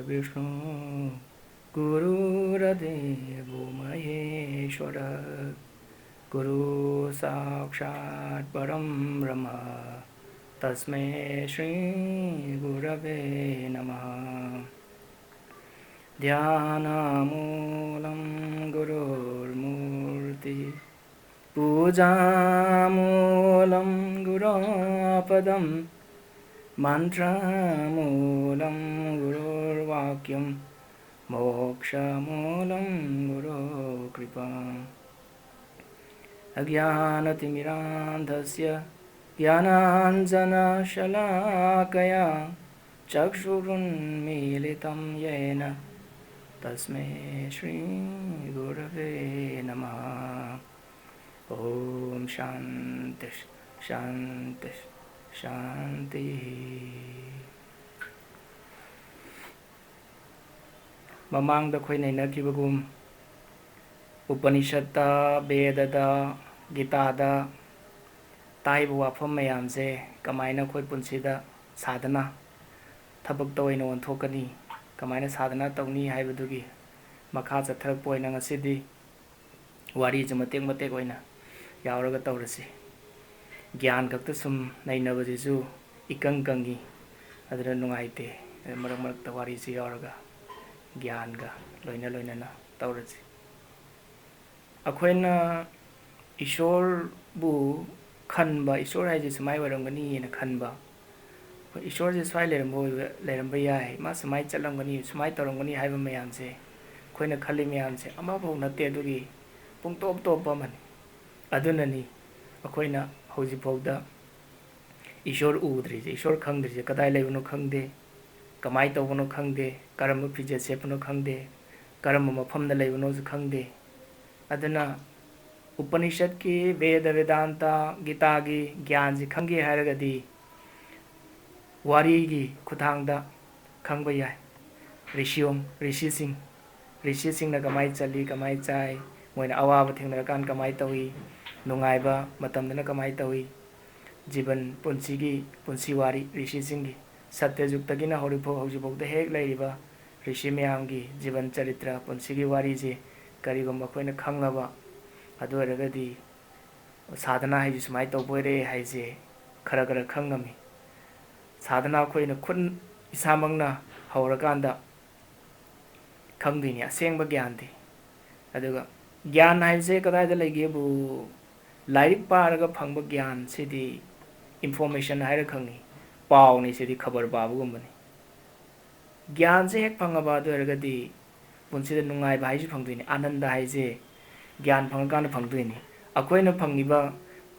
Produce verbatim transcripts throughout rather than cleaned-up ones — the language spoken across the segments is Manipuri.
विष्णु गुरुर्देवो महेश्वर गुरु साक्षात् परं ब्रह्म तस्मै श्री गुरवे नमः। ध्यानमूलं गुरोर्मूर्तिः पूजामूलं गुरोः पदं मन्त्रमूलं गुरोर्वाक्यं मोक्षमूलं गुरोः कृपा। अज्ञानतिमिरान्धस्य ज्ञानाञ्जनशलाकया चक्षुरुन्मीलितं येन तस्मै श्री गुरवे नमः। ॐ शान्ति शान्ति शान्तिः। ꯃꯃꯥꯡꯗ ꯑꯩꯈꯣꯏ ꯅꯩꯅꯈꯤꯕꯒꯨꯝ ꯎꯄꯅꯤꯁꯠꯇ, ꯕꯦꯗꯗ, ꯒꯤꯇꯥꯗ ꯇꯥꯏꯕ ꯋꯥꯐꯝ ꯃꯌꯥꯝꯁꯦ ꯀꯃꯥꯏꯅ ꯑꯩꯈꯣꯏ ꯄꯨꯟꯁꯤꯗ ꯁꯥꯙꯅ ꯊꯕꯛꯇ ꯑꯣꯏꯅ ꯑꯣꯟꯊꯣꯛꯀꯅꯤ, ꯀꯃꯥꯏꯅ ꯁꯥꯙꯅ ꯇꯧꯅꯤ ꯍꯥꯏꯕꯗꯨꯒꯤ ꯃꯈꯥ ꯆꯠꯊꯔꯛꯄ ꯑꯣꯏꯅ ꯉꯁꯤꯗꯤ ꯋꯥꯔꯤꯁꯦ ꯃꯇꯦꯛ ꯃꯇꯦꯛ ꯑꯣꯏꯅ ꯌꯥꯎꯔꯒ ꯇꯧꯔꯁꯤ꯫ ꯒ꯭ꯌꯥꯟ ꯈꯛꯇ ꯁꯨꯝ ꯅꯩꯅꯕꯁꯤꯁꯨ ꯏꯀꯪ ꯀꯪꯉꯤ, ꯑꯗꯨꯅ ꯅꯨꯡꯉꯥꯏꯇꯦ꯫ ꯃꯔꯛ ꯃꯔꯛꯇ ꯋꯥꯔꯤꯁꯤ ꯌꯥꯎꯔꯒ ꯒ꯭ꯌꯥꯟꯒ ꯂꯣꯏꯅ ꯂꯣꯏꯅꯅ ꯇꯧꯔꯁꯤ꯫ ꯑꯩꯈꯣꯏꯅ ꯏꯁꯣꯔꯕꯨ ꯈꯟꯕ, ꯏꯁꯣꯔ ꯍꯥꯏꯁꯦ ꯁꯨꯃꯥꯏ ꯑꯣꯏꯔꯝꯒꯅꯤꯅ ꯈꯟꯕ, ꯑꯩꯈꯣꯏ ꯏꯁꯣꯔꯁꯦ ꯁ꯭ꯋꯥꯏ ꯂꯩꯔꯝꯕ ꯑꯣꯏꯕ, ꯂꯩꯔꯝꯕ ꯌꯥꯏ, ꯃꯥ ꯁꯨꯃꯥꯏꯅ ꯆꯠꯂꯝꯒꯅꯤ, ꯁꯨꯃꯥꯏꯅ ꯇꯧꯔꯝꯒꯅꯤ ꯍꯥꯏꯕ ꯃꯌꯥꯝꯁꯦ, ꯑꯩꯈꯣꯏꯅ ꯈꯜꯂꯤ ꯃꯌꯥꯝꯁꯦ ꯑꯃꯐꯥꯎ ꯅꯠꯇꯦ꯫ ꯑꯗꯨꯒꯤ ꯄꯨꯡꯇꯣꯞ ꯇꯣꯞꯄ ꯑꯃꯅꯤ꯫ ꯑꯗꯨꯅꯅꯤ ꯑꯩꯈꯣꯏꯅ ꯍꯧꯖꯤꯛꯐꯥꯎꯗ ꯏꯁꯣꯔ ꯎꯗ꯭ꯔꯤꯁꯦ, ꯏꯁꯣꯔ ꯈꯪꯗ꯭ꯔꯤꯁꯦ꯫ ꯀꯗꯥꯏ ꯂꯩꯕꯅꯣ ꯈꯪꯗꯦ, ꯀꯃꯥꯏꯅ ꯇꯧꯕꯅꯣ ꯈꯪꯗꯦ, ꯀꯔꯝꯕ ꯐꯤꯖꯦꯠ ꯁꯦꯠꯄꯅꯣ ꯈꯪꯗꯦ, ꯀꯔꯝꯕ ꯃꯐꯝꯗ ꯂꯩꯕꯅꯣꯁꯨ ꯈꯪꯗꯦ꯫ ꯑꯗꯨꯅ ꯎꯄꯅꯤꯁꯠꯀꯤ, ꯕꯦꯗ, ꯕꯦꯗꯥꯟꯇ, ꯒꯤꯇꯥꯒꯤ ꯒ꯭ꯌꯥꯟꯁꯤ ꯈꯪꯒꯦ ꯍꯥꯏꯔꯒꯗꯤ ꯋꯥꯔꯤꯒꯤ ꯈꯨꯠꯊꯥꯡꯗ ꯈꯪꯕ ꯌꯥꯏ꯫ ꯔꯤꯁꯤꯌꯣꯡ, ꯔꯤꯁꯤꯁꯤꯡ, ꯔꯤꯁꯤꯁꯤꯡꯅ ꯀꯃꯥꯏ ꯆꯠꯂꯤ, ꯀꯃꯥꯏ ꯆꯥꯏ, ꯃꯣꯏꯅ ꯑꯋꯥꯕ ꯊꯦꯡꯅꯔꯀꯥꯟꯗ ꯀꯃꯥꯏ ꯇꯧꯏ, ꯅꯨꯡꯉꯥꯏꯕ ꯃꯇꯝꯗꯅ ꯀꯃꯥꯏ ꯇꯧꯏ, ꯖꯤꯕꯟ, ꯄꯨꯟꯁꯤꯒꯤ, ꯄꯨꯟꯁꯤ ꯋꯥꯔꯤ ꯔꯤꯁꯤꯁꯤꯡꯒꯤ, ꯁꯠꯇ꯭ꯌ ꯖꯨꯒꯇꯒꯤꯅ ꯍꯧꯔꯤꯐꯥꯎ ꯍꯧꯖꯤꯛꯐꯥꯎꯗ ꯍꯦꯛ ꯂꯩꯔꯤꯕ ꯔꯤꯁꯤ ꯃꯌꯥꯝꯒꯤ ꯖꯤꯕꯟ ꯆꯔꯤꯇ꯭ꯔ, ꯄꯨꯟꯁꯤꯒꯤ ꯋꯥꯔꯤꯁꯦ ꯀꯔꯤꯒꯨꯝꯕ ꯑꯩꯈꯣꯏꯅ ꯈꯪꯉꯕ, ꯑꯗꯨ ꯑꯣꯏꯔꯒꯗꯤ ꯁꯥꯙꯅꯥ ꯍꯥꯏꯁꯦ ꯁꯨꯃꯥꯏꯅ ꯇꯧꯕ ꯑꯣꯏꯔꯦ ꯍꯥꯏꯁꯦ ꯈꯔ ꯈꯔ ꯈꯪꯉꯝꯃꯤ꯫ ꯁꯥꯙꯅꯥ ꯑꯩꯈꯣꯏꯅ ꯈꯨꯠ ꯏꯁꯥꯃꯛꯅ ꯍꯧꯔꯀꯥꯟꯗ ꯈꯪꯗꯣꯏꯅꯤ ꯑꯁꯦꯡꯕ ꯒ꯭ꯌꯥꯟꯗꯤ꯫ ꯑꯗꯨꯒ ꯒ꯭ꯌꯥꯟ ꯍꯥꯏꯕꯁꯦ ꯀꯗꯥꯏꯗ ꯂꯩꯒꯦꯕꯨ, ꯂꯥꯏꯔꯤꯛ ꯄꯥꯔꯒ ꯐꯪꯕ ꯒ꯭ꯌꯥꯟꯁꯤꯗꯤ information ꯍꯥꯏꯔ ꯈꯪꯉꯤ, ꯄꯥꯎꯅꯤ, ꯁꯤꯗꯤ ꯈꯕꯔ ꯄꯥꯕꯒꯨꯝꯕꯅꯤ꯫ ꯒ꯭ꯌꯥꯟꯁꯦ ꯍꯦꯛ ꯐꯪꯉꯕ, ꯑꯗꯨ ꯑꯣꯏꯔꯒꯗꯤ ꯄꯨꯟꯁꯤꯗ ꯅꯨꯡꯉꯥꯏꯕ ꯍꯥꯏꯁꯤ ꯐꯪꯗꯣꯏꯅꯤ, ꯑꯥꯅꯟꯗ ꯍꯥꯏꯁꯦ ꯒ꯭ꯌꯥꯟ ꯐꯪꯉꯀꯥꯟꯗ ꯐꯪꯗꯣꯏꯅꯤ꯫ ꯑꯩꯈꯣꯏꯅ ꯐꯪꯉꯤꯕ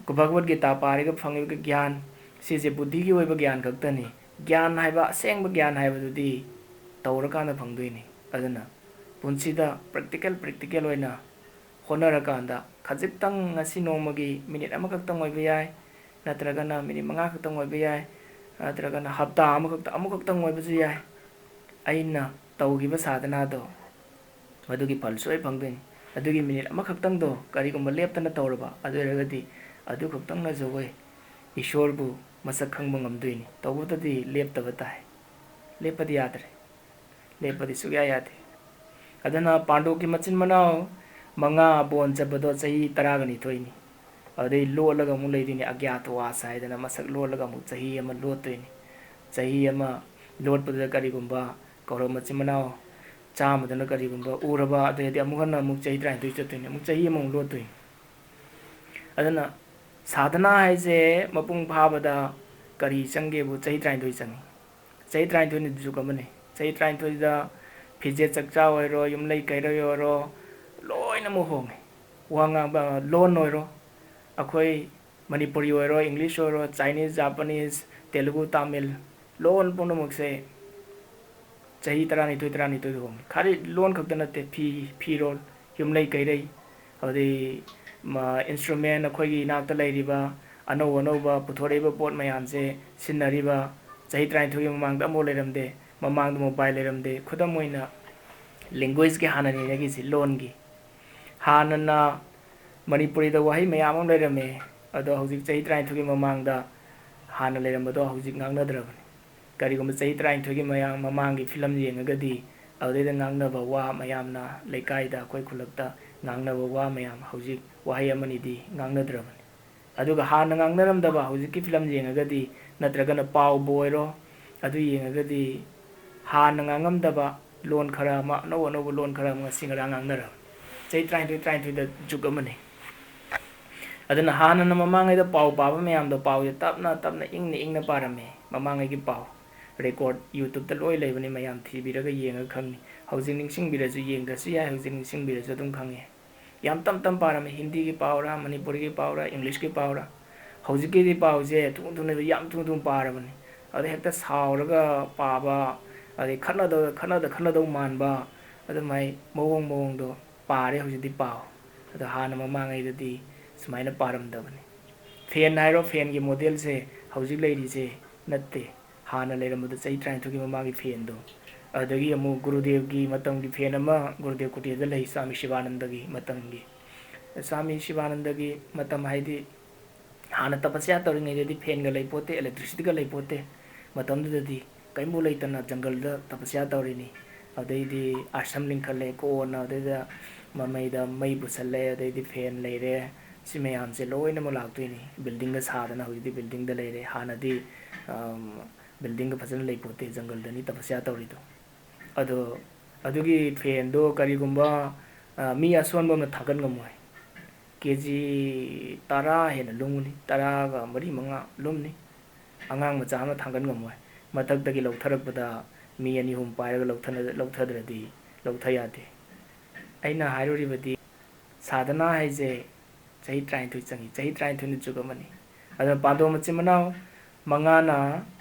ꯚꯒꯕꯠ ꯒꯤꯇꯥ ꯄꯥꯔꯒ ꯐꯪꯉꯤꯕ ꯒ꯭ꯌꯥꯟ, ꯁꯤꯁꯦ ꯕꯨꯙꯤꯒꯤ ꯑꯣꯏꯕ ꯒ꯭ꯌꯥꯟ ꯈꯛꯇꯅꯤ꯫ ꯒ꯭ꯌꯥꯟ ꯍꯥꯏꯕ, ꯑꯁꯦꯡꯕ ꯒ꯭ꯌꯥꯟ ꯍꯥꯏꯕꯗꯨꯗꯤ ꯇꯧꯔꯀꯥꯟꯗ ꯐꯪꯗꯣꯏꯅꯤ꯫ ꯑꯗꯨꯅ ꯄꯨꯟꯁꯤꯗ practical, practical ꯑꯣꯏꯅ ꯍꯣꯠꯅꯔꯀꯥꯟꯗ ꯈꯖꯤꯛꯇꯪ, ꯉꯁꯤ ꯅꯣꯡꯃꯒꯤ ꯃꯤꯅꯤꯠ ꯑꯃꯈꯛꯇꯪ ꯑꯣꯏꯕ ꯌꯥꯏ, ꯅꯠꯇ꯭ꯔꯒꯅ ꯃꯤꯅꯤꯠ ꯃꯉꯥ ꯈꯛꯇꯪ ꯑꯣꯏꯕ ꯌꯥꯏ, ꯅꯠꯇ꯭ꯔꯒꯅ ꯍꯞꯇꯥ ꯑꯃꯈꯛꯇ, ꯑꯃꯈꯛꯇꯪ ꯑꯣꯏꯕꯁꯨ ꯌꯥꯏ꯫ ꯑꯩꯅ ꯇꯧꯈꯤꯕ ꯁꯥꯙꯅꯥꯗꯣ ꯃꯗꯨꯒꯤ ꯐꯜ ꯁꯣꯏ ꯐꯪꯗꯣꯏꯅꯤ꯫ ꯑꯗꯨꯒꯤ ꯃꯤꯅꯤꯠ ꯑꯃꯈꯛꯇꯪꯗꯣ ꯀꯔꯤꯒꯨꯝꯕ ꯂꯦꯞꯇꯅ ꯇꯧꯔꯕ, ꯑꯗꯨ ꯑꯣꯏꯔꯒꯗꯤ ꯑꯗꯨ ꯈꯛꯇꯪꯅꯁꯨ ꯑꯩꯈꯣꯏ ꯏꯁꯣꯔꯕꯨ ꯃꯁꯛ ꯈꯪꯕ ꯉꯝꯗꯣꯏꯅꯤ꯫ ꯇꯧꯕꯇꯗꯤ ꯂꯦꯞꯇꯕ ꯇꯥꯏ꯫ ꯂꯦꯞꯄꯗꯤ ꯌꯥꯗ꯭ꯔꯦ꯫ ꯂꯦꯞꯄꯗꯤ ꯁꯨꯛꯌꯥ ꯌꯥꯗꯦ꯫ ꯑꯗꯨꯅ ꯄꯥꯟꯗꯨꯒꯤ ꯃꯆꯤꯟ ꯃꯅꯥꯎ ꯃꯉꯥ ꯕꯣꯟ ꯆꯠꯄꯗꯣ ꯆꯍꯤ ꯇꯔꯥꯒ ꯅꯤꯊꯣꯏꯅꯤ꯫ ꯑꯗꯨꯗꯩ ꯂꯣꯠꯂꯒ ꯑꯃꯨꯛ ꯂꯩꯗꯣꯏꯅꯤ, ꯑꯒ꯭ꯌꯥꯇꯋꯥꯁ ꯍꯥꯏꯗꯅ ꯃꯁꯛ ꯂꯣꯠꯂꯒ ꯑꯃꯨꯛ ꯆꯍꯤ ꯑꯃ ꯂꯣꯠꯇꯣꯏꯅꯤ꯫ ꯆꯍꯤ ꯑꯃ ꯂꯣꯠꯄꯗꯨꯗ ꯀꯔꯤꯒꯨꯝꯕ ꯀꯧꯔꯕ ꯃꯆꯤꯟ ꯃꯅꯥꯎ ꯆꯥꯝꯃꯗꯨꯅ ꯀꯔꯤꯒꯨꯝꯕ ꯎꯔꯕ, ꯑꯗꯨꯗꯩꯗꯤ ꯑꯃꯨꯛ ꯍꯟꯅ ꯑꯃꯨꯛ ꯆꯍꯤ ꯇꯔꯥꯅꯤꯊꯣꯏ ꯆꯠꯇꯣꯏꯅꯤ, ꯑꯃꯨꯛ ꯆꯍꯤ ꯑꯃꯃꯨꯛ ꯂꯣꯠꯇꯣꯏꯅꯤ꯫ ꯑꯗꯨꯅ ꯁꯥꯙꯅꯥ ꯍꯥꯏꯁꯦ ꯃꯄꯨꯡ ꯐꯥꯕꯗ ꯀꯔꯤ ꯆꯪꯒꯦꯕꯨ ꯆꯍꯤ ꯇꯔꯥꯅꯤꯊꯣꯏ ꯆꯪꯉꯤ꯫ ꯆꯍꯤ ꯇꯔꯥꯅꯤꯊꯣꯏꯅ ꯖꯨꯒ ꯑꯃꯅꯤ꯫ ꯆꯍꯤ ꯇꯔꯥꯅꯤꯊꯣꯏꯗ ꯐꯤꯖꯦꯠ ꯆꯛꯆꯥ ꯑꯣꯏꯔꯣ, ꯌꯨꯝꯂꯩ ꯀꯩꯔꯣꯏ ꯑꯣꯏꯔꯣ, ꯂꯣꯏꯅꯃꯛ ꯍꯣꯡꯉꯦ꯫ ꯋꯥ ꯉꯥꯡꯕ, ꯂꯣꯟ ꯑꯣꯏꯔꯣ, ꯑꯩꯈꯣꯏ ꯃꯅꯤꯄꯨꯔꯤ ꯑꯣꯏꯔꯣ, ꯏꯪꯂꯤꯁ ꯑꯣꯏꯔꯣ, ꯆꯥꯏꯅꯤꯁ, ꯖꯥꯄꯥꯅꯤꯁ, ꯇꯦꯂꯨꯒꯨ, ꯇꯥꯃꯤꯜ, ꯂꯣꯟ ꯄꯨꯝꯅꯃꯛꯁꯦ ꯆꯍꯤ ꯇꯔꯥꯅꯤꯊꯣꯏ, ꯇꯔꯥꯅꯤꯊꯣꯏꯗ ꯍꯣꯡꯉꯤ꯫ ꯈꯥꯂꯤ ꯂꯣꯟ ꯈꯛꯇ ꯅꯠꯇꯦ, ꯐꯤ, ꯐꯤꯔꯣꯜ, ꯌꯨꯝꯂꯩ ꯀꯩꯔꯩ, ꯑꯗꯩ ꯃ-, instrument, ꯑꯩꯈꯣꯏꯒꯤ ꯏꯅꯥꯛꯇ ꯂꯩꯔꯤꯕ ꯑꯅꯧ ꯑꯅꯧꯕ ꯄꯨꯊꯣꯔꯛꯏꯕ ꯄꯣꯠ ꯃꯌꯥꯝꯁꯦ ꯁꯤꯖꯤꯟꯅꯔꯤꯕ, ꯆꯍꯤ ꯇꯔꯥꯅꯤꯊꯣꯏꯒꯤ ꯃꯃꯥꯡꯗ ꯑꯃꯐꯥꯎ ꯂꯩꯔꯝꯗꯦ꯫ ꯃꯃꯥꯡꯗ mobile ꯂꯩꯔꯝꯗꯦ꯫ ꯈꯨꯗꯝ ꯑꯣꯏꯅ, languageꯀꯤ ꯍꯥꯟꯅ ꯅꯩꯅꯈꯤꯁꯤ, ꯂꯣꯟꯒꯤ꯫ ꯍꯥꯟꯅꯅ ꯃꯅꯤꯄꯨꯔꯤꯗ ꯋꯥꯍꯩ ꯃꯌꯥꯝ ꯑꯃ ꯂꯩꯔꯝꯃꯦ, ꯑꯗꯣ ꯍꯧꯖꯤꯛ ꯆꯍꯤ ꯇꯔꯥꯅꯤꯊꯣꯏꯒꯤ ꯃꯃꯥꯡꯗ ꯍꯥꯟꯅ ꯂꯩꯔꯝꯕꯗꯣ ꯍꯧꯖꯤꯛ ꯉꯥꯡꯅꯗ꯭ꯔꯕꯅꯤ꯫ ꯀꯔꯤꯒꯨꯝꯕ ꯆꯍꯤ ꯇꯔꯥꯅꯤꯊꯣꯏꯒꯤ ꯃꯌꯥ-, ꯃꯃꯥꯡꯒꯤ ꯐꯤꯂꯝ ꯌꯦꯡꯉꯒꯗꯤ, ꯑꯗꯨꯗꯩꯗ ꯉꯥꯡꯅꯕ ꯋꯥ ꯃꯌꯥꯝꯅ, ꯂꯩꯀꯥꯏꯗ, ꯑꯩꯈꯣꯏ ꯈꯨꯜꯂꯛꯇ ꯉꯥꯡꯅꯕ ꯋꯥ ꯃꯌꯥꯝ ꯍꯧꯖꯤꯛ ꯋꯥꯍꯩ ꯑꯃꯅꯤꯗꯤ ꯉꯥꯡꯅꯗ꯭ꯔꯕꯅꯤ꯫ ꯑꯗꯨꯒ ꯍꯥꯟꯅ ꯉꯥꯡꯅꯔꯝꯗꯕ ꯍꯧꯖꯤꯛꯀꯤ ꯐꯤꯂꯝ ꯌꯦꯡꯉꯒꯗꯤ, ꯅꯠꯇ꯭ꯔꯒꯅ ꯄꯥꯎꯕꯨ ꯑꯣꯏꯔꯣ, ꯑꯗꯨ ꯌꯦꯡꯉꯒꯗꯤ ꯍꯥꯟꯅ ꯉꯥꯡꯉꯝꯗꯕ ꯂꯣꯟ ꯈꯔ ꯑꯃ, ꯑꯅꯧ ꯑꯅꯧꯕ ꯂꯣꯟ ꯈꯔ ꯑꯃ ꯉꯁꯤ ꯉꯔꯥꯡ ꯉꯥꯡꯅꯔꯝꯃꯤ꯫ ꯆꯍꯤ ꯇꯔꯥꯅꯤꯊꯣꯏ, ꯇꯔꯥꯅꯤꯊꯣꯏꯗ ꯖꯨꯛ ꯑꯃꯅꯤ꯫ ꯑꯗꯨꯅ ꯍꯥꯟꯅꯅ ꯃꯃꯥꯡꯉꯩꯗ ꯄꯥꯎ ꯄꯥꯕ ꯃꯌꯥꯝꯗꯣ, ꯄꯥꯎꯁꯦ ꯇꯞꯅ ꯇꯞꯅ ꯏꯪꯅ ꯏꯪꯅ ꯄꯥꯔꯝꯃꯤ, ꯃꯃꯥꯡꯉꯩꯒꯤ ꯄꯥꯎ꯫ ꯔꯦꯀꯣꯔꯠ YouTube-ꯇ ꯂꯣꯏ ꯂꯩꯕꯅꯤ, ꯃꯌꯥꯝ ꯊꯤꯕꯤꯔꯒ ꯌꯦꯡꯉꯒ ꯈꯪꯅꯤ꯫ ꯍꯧꯖꯤꯛ ꯅꯤꯡꯁꯤꯡꯕꯤꯔꯁꯨ, ꯌꯦꯡꯗ꯭ꯔꯁꯨ ꯌꯥꯏ, ꯍꯧꯖꯤꯛ ꯅꯤꯡꯁꯤꯡꯕꯤꯔꯁꯨ ꯑꯗꯨꯝ ꯈꯪꯉꯦ꯫ ꯌꯥꯝ ꯇꯞ ꯇꯞ ꯄꯥꯔꯝꯃꯤ, ꯍꯤꯟꯗꯤꯒꯤ ꯄꯥꯎꯔꯥ, ꯃꯅꯤꯄꯨꯔꯤꯒꯤ ꯄꯥꯎꯔꯥ, English-ꯀꯤ ꯄꯥꯎꯔꯥ꯫ ꯍꯧꯖꯤꯛꯀꯤꯗꯤ ꯄꯥꯎꯁꯦ ꯊꯨ ꯊꯨꯅ, ꯌꯥꯝ ꯊꯨ ꯊꯨꯅ ꯄꯥꯔꯕꯅꯤ꯫ ꯑꯗꯩ ꯍꯦꯛꯇ ꯁꯥꯎꯔꯒ ꯄꯥꯕ, ꯑꯗꯩ ꯈꯠꯅꯗꯧ, ꯈꯠꯅꯗ ꯈꯠꯅꯗꯧ ꯃꯥꯟꯕ, ꯑꯗꯨꯃꯥꯏ ꯃꯑꯣꯡ ꯃꯑꯣꯡꯗꯣ ꯄꯥꯔꯦ ꯍꯧꯖꯤꯛꯇꯤ ꯄꯥꯎ꯫ ꯑꯗꯣ ꯍꯥꯟꯅ ꯃꯃꯥꯡꯉꯩꯗꯗꯤ ꯁꯨꯃꯥꯏꯅ ꯄꯥꯔꯝꯗꯕꯅꯤ꯫ ꯐꯦꯟ ꯍꯥꯏꯔꯣ, ꯐꯦꯟꯒꯤ ꯃꯣꯗꯦꯜꯁꯦ ꯍꯧꯖꯤꯛ ꯂꯩꯔꯤꯁꯦ ꯅꯠꯇꯦ, ꯍꯥꯟꯅ ꯂꯩꯔꯝꯕꯗ ꯆꯍꯤ ꯇꯔꯥꯅꯤꯊꯣꯏꯒꯤ ꯃꯃꯥꯡꯒꯤ ꯐꯦꯟꯗꯣ꯫ ꯑꯗꯨꯗꯒꯤ ꯑꯃꯨꯛ ꯒꯨꯔꯨꯗꯦꯕꯒꯤ ꯃꯇꯝꯒꯤ ꯐꯦꯟ ꯑꯃ ꯒꯨꯔꯨꯗꯦꯕ ꯀꯨꯇꯤꯔꯗ ꯂꯩ, ꯁ꯭ꯋꯥꯃꯤ ꯁꯤꯕꯥꯅꯟꯗꯒꯤ ꯃꯇꯝꯒꯤ꯫ ꯁ꯭ꯋꯥꯃꯤ ꯁꯤꯕꯥꯅꯟꯗꯒꯤ ꯃꯇꯝ ꯍꯥꯏꯗꯤ ꯍꯥꯟꯅ ꯇꯄꯁ꯭ꯌꯥ ꯇꯧꯔꯤꯉꯩꯗꯗꯤ ꯐꯦꯟꯒ ꯂꯩꯄꯣꯠꯇꯦ, electricity-ꯒ ꯂꯩꯄꯣꯠꯇꯦ꯫ ꯃꯇꯝꯗꯨꯗꯗꯤ ꯀꯔꯤꯝꯐꯥꯎ ꯂꯩꯇꯅ ꯖꯪꯒꯜꯗ ꯇꯄꯁ꯭ꯌꯥ ꯇꯧꯔꯤꯅꯤ꯫ ꯑꯗꯩꯗꯤ ꯑꯥꯁ꯭ꯔꯝ ꯂꯤꯡꯈꯠꯂꯦ, ꯀꯣꯟꯅ ꯑꯗꯩꯗ ꯃꯃꯩꯗ ꯃꯩ ꯄꯨꯁꯜꯂꯦ, ꯑꯗꯩꯗꯤ ꯐꯦꯟ ꯂꯩꯔꯦ꯫ ꯁꯤ ꯃꯌꯥꯝꯁꯦ ꯂꯣꯏꯅꯃꯛ ꯂꯥꯛꯇꯣꯏꯅꯤ꯫ Building-ꯒ ꯁꯥꯗꯅ ꯍꯧꯖꯤꯛꯇꯤ building-ꯗ ꯂꯩꯔꯦ꯫ ꯍꯥꯟꯅꯗꯤ, ꯑꯝ, building-ꯒ ꯐꯖꯅ ꯂꯩꯄꯣꯠꯇꯦ, ꯖꯪꯒꯜꯗꯅꯤ ꯇꯄꯁ꯭ꯌꯥ ꯇꯧꯔꯤꯗꯣ꯫ ꯑꯗꯣ ꯑꯗꯨꯒꯤ ꯐꯦꯟꯗꯣ ꯀꯔꯤꯒꯨꯝꯕ, ꯑ, ꯃꯤ ꯑꯁꯣꯟꯕ ꯑꯃꯅ ꯊꯥꯡꯒꯠ ꯉꯝꯃꯣꯏ꯫ ꯀꯦ ꯖꯤ ꯇꯔꯥ ꯍꯦꯟꯅ ꯂꯨꯝꯒꯅꯤ, ꯇꯔꯥꯒ ꯃꯔꯤ ꯃꯉꯥ ꯂꯨꯝꯅꯤ꯫ ꯑꯉꯥꯡ ꯃꯆꯥ ꯑꯃ ꯊꯥꯡꯒꯠ ꯉꯝꯃꯣꯏ꯫ ꯃꯊꯛꯇꯒꯤ ꯂꯧꯊꯔꯛꯄꯗ ꯃꯤ ꯑꯅꯤ ꯑꯍꯨꯝ ꯄꯥꯏꯔꯒ ꯂꯧꯊꯅ-, ꯂꯧꯊꯗ꯭ꯔꯗꯤ ꯂꯧꯊ ꯌꯥꯗꯦ꯫ ꯑꯩꯅ ꯍꯥꯏꯔꯨꯔꯤꯕꯗꯤ ꯁꯥꯙꯅꯥ ꯍꯥꯏꯁꯦ ꯆꯍꯤ ꯇꯔꯥꯅꯤꯊꯣꯏ ꯆꯪꯉꯤ, ꯆꯍꯤ ꯇꯔꯥꯅꯤꯊꯣꯏꯅ ꯖꯨꯒ ꯑꯃꯅꯤ꯫ ꯑꯗꯨꯅ ꯄꯥꯟꯗꯣꯞ ꯃꯆꯤꯟ ꯃꯅꯥꯎ ꯃꯉꯥꯅ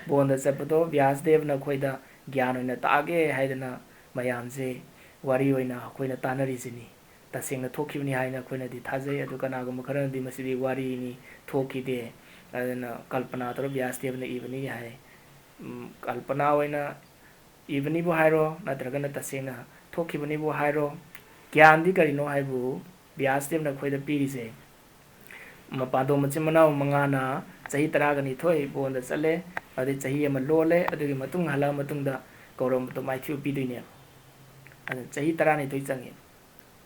ꯕꯣꯟꯗ ꯆꯠꯄꯗꯣ ꯕ꯭ꯌꯥꯁꯗꯦꯕꯅ ꯑꯩꯈꯣꯏꯗ ꯒ꯭ꯌꯥꯟ ꯑꯣꯏꯅ ꯇꯥꯛꯑꯒꯦ ꯍꯥꯏꯗꯅ ꯃꯌꯥꯝꯁꯦ ꯋꯥꯔꯤ ꯑꯣꯏꯅ ꯑꯩꯈꯣꯏꯅ ꯇꯥꯟꯅꯔꯤꯁꯤꯅꯤ꯫ ꯇꯁꯦꯡꯅ ꯊꯣꯛꯈꯤꯕꯅꯤ ꯍꯥꯏꯅ ꯑꯩꯈꯣꯏꯅꯗꯤ ꯊꯥꯖꯩ꯫ ꯑꯗꯨ ꯀꯅꯥꯒꯨꯝꯕ ꯈꯔꯅꯗꯤ ꯃꯁꯤꯗꯤ ꯋꯥꯔꯤꯅꯤ, ꯊꯣꯛꯈꯤꯗꯦ, ꯑꯗꯨꯅ ꯀꯜꯄꯅꯥ ꯇꯧꯔ ꯕ꯭ꯌꯥꯁꯗꯦꯕꯅ ꯏꯕꯅꯤ ꯍꯥꯏ꯫ ꯎꯝ, ꯀꯜꯄꯅꯥ ꯑꯣꯏꯅ ꯏꯕꯅꯤꯕꯨ ꯍꯥꯏꯔꯣ, ꯅꯠꯇ꯭ꯔꯒꯅ ꯇꯁꯦꯡꯅ ꯊꯣꯛꯈꯤꯕꯅꯤꯕꯨ ꯍꯥꯏꯔꯣ, ꯒ꯭ꯌꯥꯟꯗꯤ ꯀꯔꯤꯅꯣ ꯍꯥꯏꯕꯨ ꯕ꯭ꯌꯥꯁꯗꯦꯕꯅ ꯑꯩꯈꯣꯏꯗ ꯄꯤꯔꯤꯁꯦ, ꯃꯄꯥꯟꯗꯣ ꯃꯆꯤꯟ ꯃꯅꯥꯎ ꯃꯉꯥꯅ ꯆꯍꯤ ꯇꯔꯥꯒ ꯅꯤꯊꯣꯏ ꯕꯣꯟꯗ ꯆꯠꯂꯦ, ꯑꯗꯩ ꯆꯍꯤ ꯑꯃ ꯂꯣꯜꯂꯦ, ꯑꯗꯨꯒꯤ ꯃꯇꯨꯡ ꯍꯜꯂꯛꯑ ꯃꯇꯨꯡꯗ ꯀꯧꯔꯝꯕꯗꯣ ꯃꯥꯏꯊꯤꯕ ꯄꯤꯗꯣꯏꯅꯦꯕ꯫ ꯑꯗꯨꯅ ꯆꯍꯤ ꯇꯔꯥꯅꯤꯊꯣꯏ ꯆꯪꯉꯦ꯫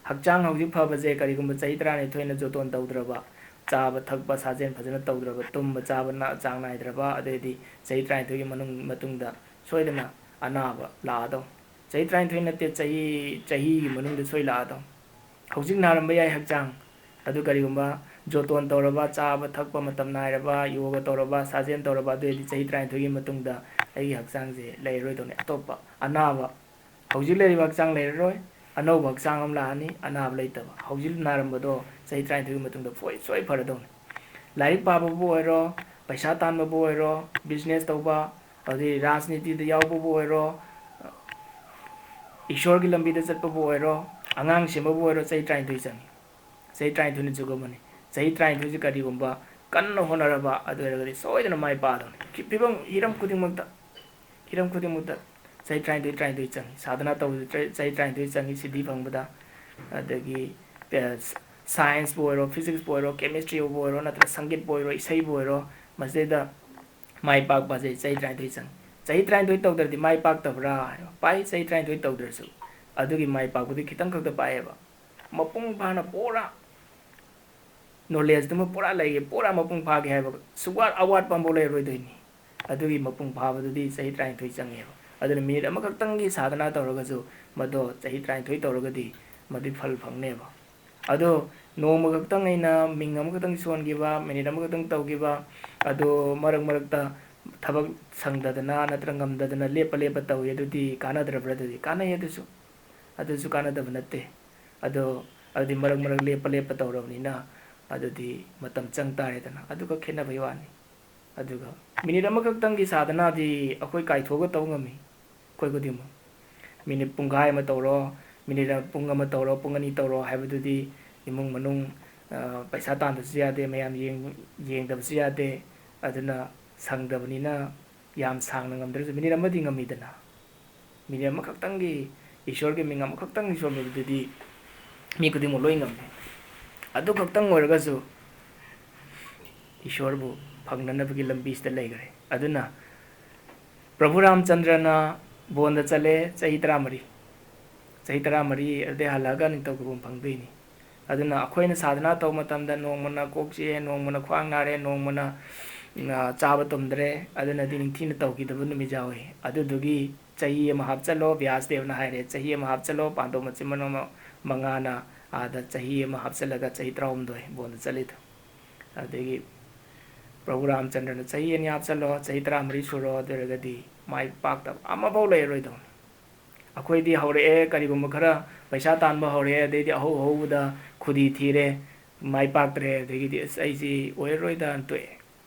ꯍꯛꯆꯥꯡ ꯍꯧꯖꯤꯛ ꯐꯕꯁꯦ ꯀꯔꯤꯒꯨꯝꯕ ꯆꯍꯤ ꯇꯔꯥꯅꯤꯊꯣꯏꯅ ꯖꯣꯇꯣꯟ ꯇꯧꯗ꯭ꯔꯕ, ꯆꯥꯕ ꯊꯛꯄ ꯁꯥꯖꯦꯜ ꯐꯖꯅ ꯇꯧꯗ꯭ꯔꯕ, ꯇꯨꯝꯕ ꯆꯥꯕ ꯅ-, ꯆꯥꯡ ꯅꯥꯏꯗ꯭ꯔꯕ, ꯑꯗꯩꯗꯤ ꯆꯍꯤ ꯇꯔꯥꯅꯤꯊꯣꯏꯒꯤ ꯃꯅꯨꯡ, ꯃꯇꯨꯡꯗ ꯁꯣꯏꯗꯅ ꯑꯅꯥꯕ ꯂꯥꯛꯑꯗꯧ꯫ ꯆꯍꯤ ꯇꯔꯥꯅꯤꯊꯣꯏ ꯅꯠꯇꯦ, ꯆꯍꯤ, ꯆꯍꯤꯒꯤ ꯃꯅꯨꯡꯗ ꯁꯣꯏ ꯂꯥꯛꯑꯗꯧ꯫ ꯍꯧꯖꯤꯛ ꯅꯥꯔꯝꯕ ꯌꯥꯏ ꯍꯛꯆꯥꯡ, ꯑꯗꯨ ꯀꯔꯤꯒꯨꯝꯕ ꯖꯣꯇꯣꯟ ꯇꯧꯔꯕ, ꯆꯥꯕ ꯊꯛꯄ ꯃꯇꯝ ꯅꯥꯏꯔꯕ, ꯌꯣꯒ ꯇꯧꯔꯕ, ꯁꯥꯖꯦꯜ ꯇꯧꯔꯕ, ꯑꯗꯨ ꯑꯣꯏꯔꯗꯤ ꯆꯍꯤ ꯇꯔꯥꯅꯤꯊꯣꯏꯒꯤ ꯃꯇꯨꯡꯗ ꯑꯩꯒꯤ ꯍꯛꯆꯥꯡꯁꯦ ꯂꯩꯔꯔꯣꯏꯗꯧꯅꯦ꯫ ꯑꯇꯣꯞꯄ ꯑꯅꯥꯕ, ꯍꯧꯖꯤꯛ ꯂꯩꯔꯤꯕ ꯍꯛꯆꯥꯡ ꯂꯩꯔꯔꯣꯏ, ꯑꯅꯧꯕ ꯍꯛꯆꯥꯡ ꯑꯃ ꯂꯥꯛꯑꯅꯤ, ꯑꯅꯥꯕ ꯂꯩꯇꯕ꯫ ꯍꯧꯖꯤꯛ ꯅꯥꯔꯝꯕꯗꯣ ꯆꯍꯤ ꯇꯔꯥꯅꯤꯊꯣꯏꯒꯤ ꯃꯇꯨꯡꯗ ꯐꯣꯏ-, ꯁꯣꯏ ꯐꯔꯗꯧꯅꯤ꯫ ꯂꯥꯏꯔꯤꯛ ꯄꯥꯕꯕꯨ ꯑꯣꯏꯔꯣ, ꯄꯩꯁꯥ ꯇꯥꯟꯕꯕꯨ ꯑꯣꯏꯔꯣ, business ꯇꯧꯕ, ꯑꯗꯩ ꯔꯥꯖꯅꯤꯇꯤꯗ ꯌꯥꯎꯕꯕꯨ ꯑꯣꯏꯔꯣ, ꯏꯁꯣꯔꯒꯤ ꯂꯝꯕꯤꯗ ꯆꯠꯄꯕꯨ ꯑꯣꯏꯔꯣ, ꯑꯉꯥꯡ ꯁꯦꯝꯕꯕꯨ ꯑꯣꯏꯔꯣ, ꯆꯍꯤ ꯇꯔꯥꯅꯤꯊꯣꯏ ꯆꯪꯉꯤ꯫ ꯆꯍꯤ ꯇꯔꯥꯅꯤꯊꯣꯏꯅ ꯖꯨꯒ ꯑꯃꯅꯤ꯫ ꯆꯍꯤ ꯇꯔꯥꯅꯤꯊꯣꯏꯁꯤ ꯀꯔꯤꯒꯨꯝꯕ ꯀꯟꯅ ꯍꯣꯠꯅꯔꯕ ꯑꯗꯨ ꯑꯣꯏꯔꯒꯗꯤ ꯁꯣꯏꯗꯅ ꯃꯥꯏ ꯄꯥꯛꯑꯗꯧꯅꯤ꯫ ꯐꯤ-, ꯐꯤꯕꯝ, ꯍꯤꯔꯝ ꯈꯨꯗꯤꯡꯃꯛꯇ, ꯍꯤꯔꯝ ꯈꯨꯗꯤꯡꯃꯛꯇ ꯆꯍꯤ ꯇꯔꯥꯅꯤꯊꯣꯏ, ꯇꯔꯥꯅꯤꯊꯣꯏ ꯆꯪꯉꯤ꯫ ꯁꯥꯙꯅꯥ ꯇꯧꯕꯗ ꯆꯍꯤ, ꯆꯍꯤ ꯇꯔꯥꯅꯤꯊꯣꯏ ꯆꯪꯉꯤ, ꯁꯤꯗꯤ ꯐꯪꯕꯗ꯫ ꯑꯗꯒꯤ, ꯑ, scienceꯄꯨ ꯑꯣꯏꯔꯣ, physicꯁꯄꯨ ꯑꯣꯏꯔꯣ, chemistryꯕꯨ ꯑꯣꯏꯔꯣ, ꯅꯠꯇ꯭ꯔꯒ ꯁꯪꯒꯤꯠꯄꯨ ꯑꯣꯏꯔꯣ, ꯏꯁꯩꯕꯨ ꯑꯣꯏꯔꯣ, ꯃꯁꯤꯗꯩꯗ ꯃꯥꯏ ꯄꯥꯛꯄꯁꯦ ꯆꯍꯤ ꯇꯔꯥꯅꯤꯊꯣꯏ ꯆꯪꯉꯤ꯫ ꯆꯍꯤ ꯇꯔꯥꯅꯤꯊꯣꯏ ꯇꯧꯗ꯭ꯔꯗꯤ ꯃꯥꯏ ꯄꯥꯛꯇꯕ꯭ꯔꯥ ꯍꯥꯏꯕ? ꯄꯥꯛꯏ, ꯆꯍꯤ ꯇꯔꯥꯅꯤꯊꯣꯏ ꯇꯧꯗ꯭ꯔꯁꯨ꯫ ꯑꯗꯨꯒꯤ ꯃꯥꯏ ꯄꯥꯛꯄꯗꯤ ꯈꯤꯇꯪ ꯈꯛꯇ ꯄꯥꯛꯑꯦꯕ꯫ ꯃꯄꯨꯡ ꯐꯥꯅ ꯄꯨꯔꯥ knowledgeꯇꯨꯃ ꯄꯨꯔꯥ ꯂꯩꯒꯦ, ꯄꯨꯔꯥ ꯃꯄꯨꯡ ꯐꯥꯒꯦ ꯍꯥꯏꯕ ꯁꯨꯡꯋꯥꯠ ꯑꯋꯥꯠꯄ ꯑꯃꯐꯥꯎ ꯂꯩꯔꯣꯏꯗꯣꯏꯅꯤ꯫ ꯑꯗꯨꯒꯤ ꯃꯄꯨꯡ ꯐꯥꯕꯗꯨꯗꯤ ꯆꯍꯤ ꯇꯔꯥꯅꯤꯊꯣꯏ ꯆꯪꯉꯦꯕ꯫ ꯑꯗꯨꯅ minute ꯑꯃꯈꯛꯇꯪꯒꯤ ꯁꯥꯙꯅꯥ ꯇꯧꯔꯒꯁꯨ ꯃꯗꯣ ꯆꯍꯤ ꯇꯔꯥꯅꯤꯊꯣꯏ ꯇꯧꯔꯒꯗꯤ ꯃꯗꯨꯒꯤ ꯐꯜ ꯐꯪꯅꯦꯕ꯫ ꯑꯗꯣ ꯅꯣꯡꯃ ꯈꯛꯇꯪ ꯑꯩꯅ ꯃꯤꯡ ꯑꯃꯈꯛꯇꯪ ꯁꯣꯟꯈꯤꯕ, minute ꯑꯃꯈꯛꯇꯪ ꯇꯧꯈꯤꯕ, ꯑꯗꯣ ꯃꯔꯛ ꯃꯔꯛꯇ ꯊꯕꯛ ꯁꯪꯗꯗꯅ ꯅꯠꯇ꯭ꯔꯒ ꯉꯝꯗꯗꯅ ꯂꯦꯞꯄ ꯂꯦꯞꯄ ꯇꯧꯏ, ꯑꯗꯨꯗꯤ ꯀꯥꯟꯅꯗ꯭ꯔꯕ꯭ꯔꯥ? ꯑꯗꯨꯗꯤ ꯀꯥꯟꯅꯩ, ꯑꯗꯨꯁꯨ, ꯑꯗꯨꯁꯨ ꯀꯥꯟꯅꯗꯕ ꯅꯠꯇꯦ꯫ ꯑꯗꯣ ꯑꯗꯨꯗꯤ ꯃꯔꯛ ꯃꯔꯛ ꯂꯦꯞꯄ ꯂꯦꯞꯄ ꯇꯧꯔꯕꯅꯤꯅ ꯑꯗꯨꯗꯤ ꯃꯇꯝ ꯆꯪ ꯇꯥꯔꯦꯗꯅ, ꯑꯗꯨꯒ ꯈꯦꯠꯅꯕꯒꯤ ꯋꯥꯅꯤ꯫ ꯑꯗꯨꯒ minute ꯑꯃꯈꯛꯇꯪꯒꯤ ꯁꯥꯙꯅꯥꯗꯤ ꯑꯩꯈꯣꯏ ꯀꯥꯏꯊꯣꯛꯑꯒ ꯇꯧ ꯉꯝꯃꯤ, ꯑꯩꯈꯣꯏ ꯈꯨꯗꯤꯡꯃꯛ꯫ Minute ꯄꯨꯡꯈꯥꯏ ꯑꯃ ꯇꯧꯔꯣ, minute ꯄꯨꯡ ꯑꯃ ꯇꯧꯔꯣ, ꯄꯨꯡ ꯑꯅꯤ ꯇꯧꯔꯣ ꯍꯥꯏꯕꯗꯨꯗꯤ ꯏꯃꯨꯡ ꯃꯅꯨꯡ, ꯑ, ꯄꯩꯁꯥ ꯇꯥꯟꯗꯕꯁꯨ ꯌꯥꯗꯦ, ꯃꯌꯥꯝ ꯌꯦꯡ-, ꯌꯦꯡꯗꯕꯁꯨ ꯌꯥꯗꯦ꯫ ꯑꯗꯨꯅ ꯁꯪꯗꯕꯅꯤꯅ ꯌꯥꯝ ꯁꯥꯡꯅ ꯉꯝꯗ꯭ꯔꯁꯨ minute ꯑꯃꯗꯤ ꯉꯝꯃꯤꯗꯅ꯫ Minute ꯑꯃꯈꯛꯇꯪꯒꯤ, ꯏꯁꯣꯔꯒꯤ ꯃꯤꯡ ꯑꯃꯈꯛꯇꯪꯒꯤ ꯁꯣꯟꯕꯗꯨꯗꯤ ꯃꯤ ꯈꯨꯗꯤꯡꯃꯛ ꯂꯣꯏ ꯉꯝꯃꯤ꯫ ꯑꯗꯨ ꯈꯛꯇꯪ ꯑꯣꯏꯔꯒꯁꯨ ꯏꯁꯣꯔꯕꯨ ꯐꯪꯅꯅꯕꯒꯤ ꯂꯝꯕꯤꯁꯤꯗ ꯂꯩꯈ꯭ꯔꯦ꯫ ꯑꯗꯨꯅ ꯄ꯭ꯔꯚꯨ ꯔꯥꯝꯆꯟꯗ꯭ꯔꯅ ꯕꯣꯟꯗ ꯆꯠꯂꯦ, ꯆꯍꯤ ꯇꯔꯥꯃꯔꯤ꯫ ꯆꯍꯤ ꯇꯔꯥꯃꯔꯤ ꯑꯗꯨꯗꯩ ꯍꯜꯂꯛꯑꯒ ꯅꯤꯡꯊꯧ ꯀꯣꯅꯨꯡ ꯐꯪꯗꯣꯏꯅꯤ꯫ ꯑꯗꯨꯅ ꯑꯩꯈꯣꯏꯅ ꯁꯥꯙꯅꯥ ꯇꯧꯕ ꯃꯇꯝꯗ ꯅꯣꯡꯃꯅ ꯀꯣꯛ ꯆꯤꯛꯑꯦ, ꯅꯣꯡꯃꯅ ꯈ꯭ꯋꯥꯡ ꯅꯥꯔꯦ, ꯅꯣꯡꯃꯅ, ꯎꯝ, ꯑ, ꯆꯥꯕ ꯇꯨꯝꯗ꯭ꯔꯦ, ꯑꯗꯨꯅꯗꯤ ꯅꯤꯡꯊꯤꯅ ꯇꯧꯈꯤꯗꯕ ꯅꯨꯃꯤꯠ ꯌꯥꯎꯏ꯫ ꯑꯗꯨꯗꯨꯒꯤ ꯆꯍꯤ ꯑꯃ ꯍꯥꯞꯆꯜꯂꯣ, ꯕ꯭ꯌꯥꯁꯗꯦꯕꯅ ꯍꯥꯏꯔꯦ, ꯆꯍꯤ ꯑꯃ ꯍꯥꯞꯆꯜꯂꯣ, ꯄꯥꯟꯗꯣꯞ ꯃꯆꯤꯟ ꯃꯅꯥꯎ ꯃꯉꯥꯅ ꯑꯥꯗ ꯆꯍꯤ ꯑꯃ ꯍꯥꯞꯆꯜꯂꯒ ꯆꯍꯤ ꯇꯔꯥꯍꯨꯝꯗꯣꯏ ꯕꯣꯟꯗ ꯆꯠꯂꯤꯗꯣ꯫ ꯑꯗꯒꯤ ꯄ꯭ꯔꯚꯨ ꯔꯥꯝꯆꯟꯗ꯭ꯔꯅ ꯆꯍꯤ ꯑꯅꯤ ꯍꯥꯞꯆꯜꯂꯣ, ꯆꯍꯤ ꯇꯔꯥꯃꯔꯤ ꯁꯨꯔꯣ, ꯑꯗꯨ ꯑꯣꯏꯔꯒꯗꯤ ꯃꯥꯏ ꯄꯥꯛꯇꯕ ꯑꯃꯐꯥꯎ ꯂꯩꯔꯔꯣꯏꯗꯧꯅꯤ꯫ ꯑꯩꯈꯣꯏꯗꯤ ꯍꯧꯔꯛꯑꯦ, ꯀꯔꯤꯒꯨꯝꯕ ꯈꯔ ꯄꯩꯁꯥ ꯇꯥꯟꯕ ꯍꯧꯔꯛꯑꯦ, ꯑꯗꯩꯗꯤ ꯑꯍꯧ ꯑꯍꯧꯕꯗ ꯈꯨꯗꯤ ꯊꯤꯔꯦ, ꯃꯥꯏ ꯄꯥꯛꯇ꯭ꯔꯦ, ꯑꯗꯒꯤꯗꯤ "ꯑꯁ, ꯑꯩꯁꯤ ꯑꯣꯏꯔꯔꯣꯏꯗꯅ" ꯇꯣꯛꯑꯦ꯫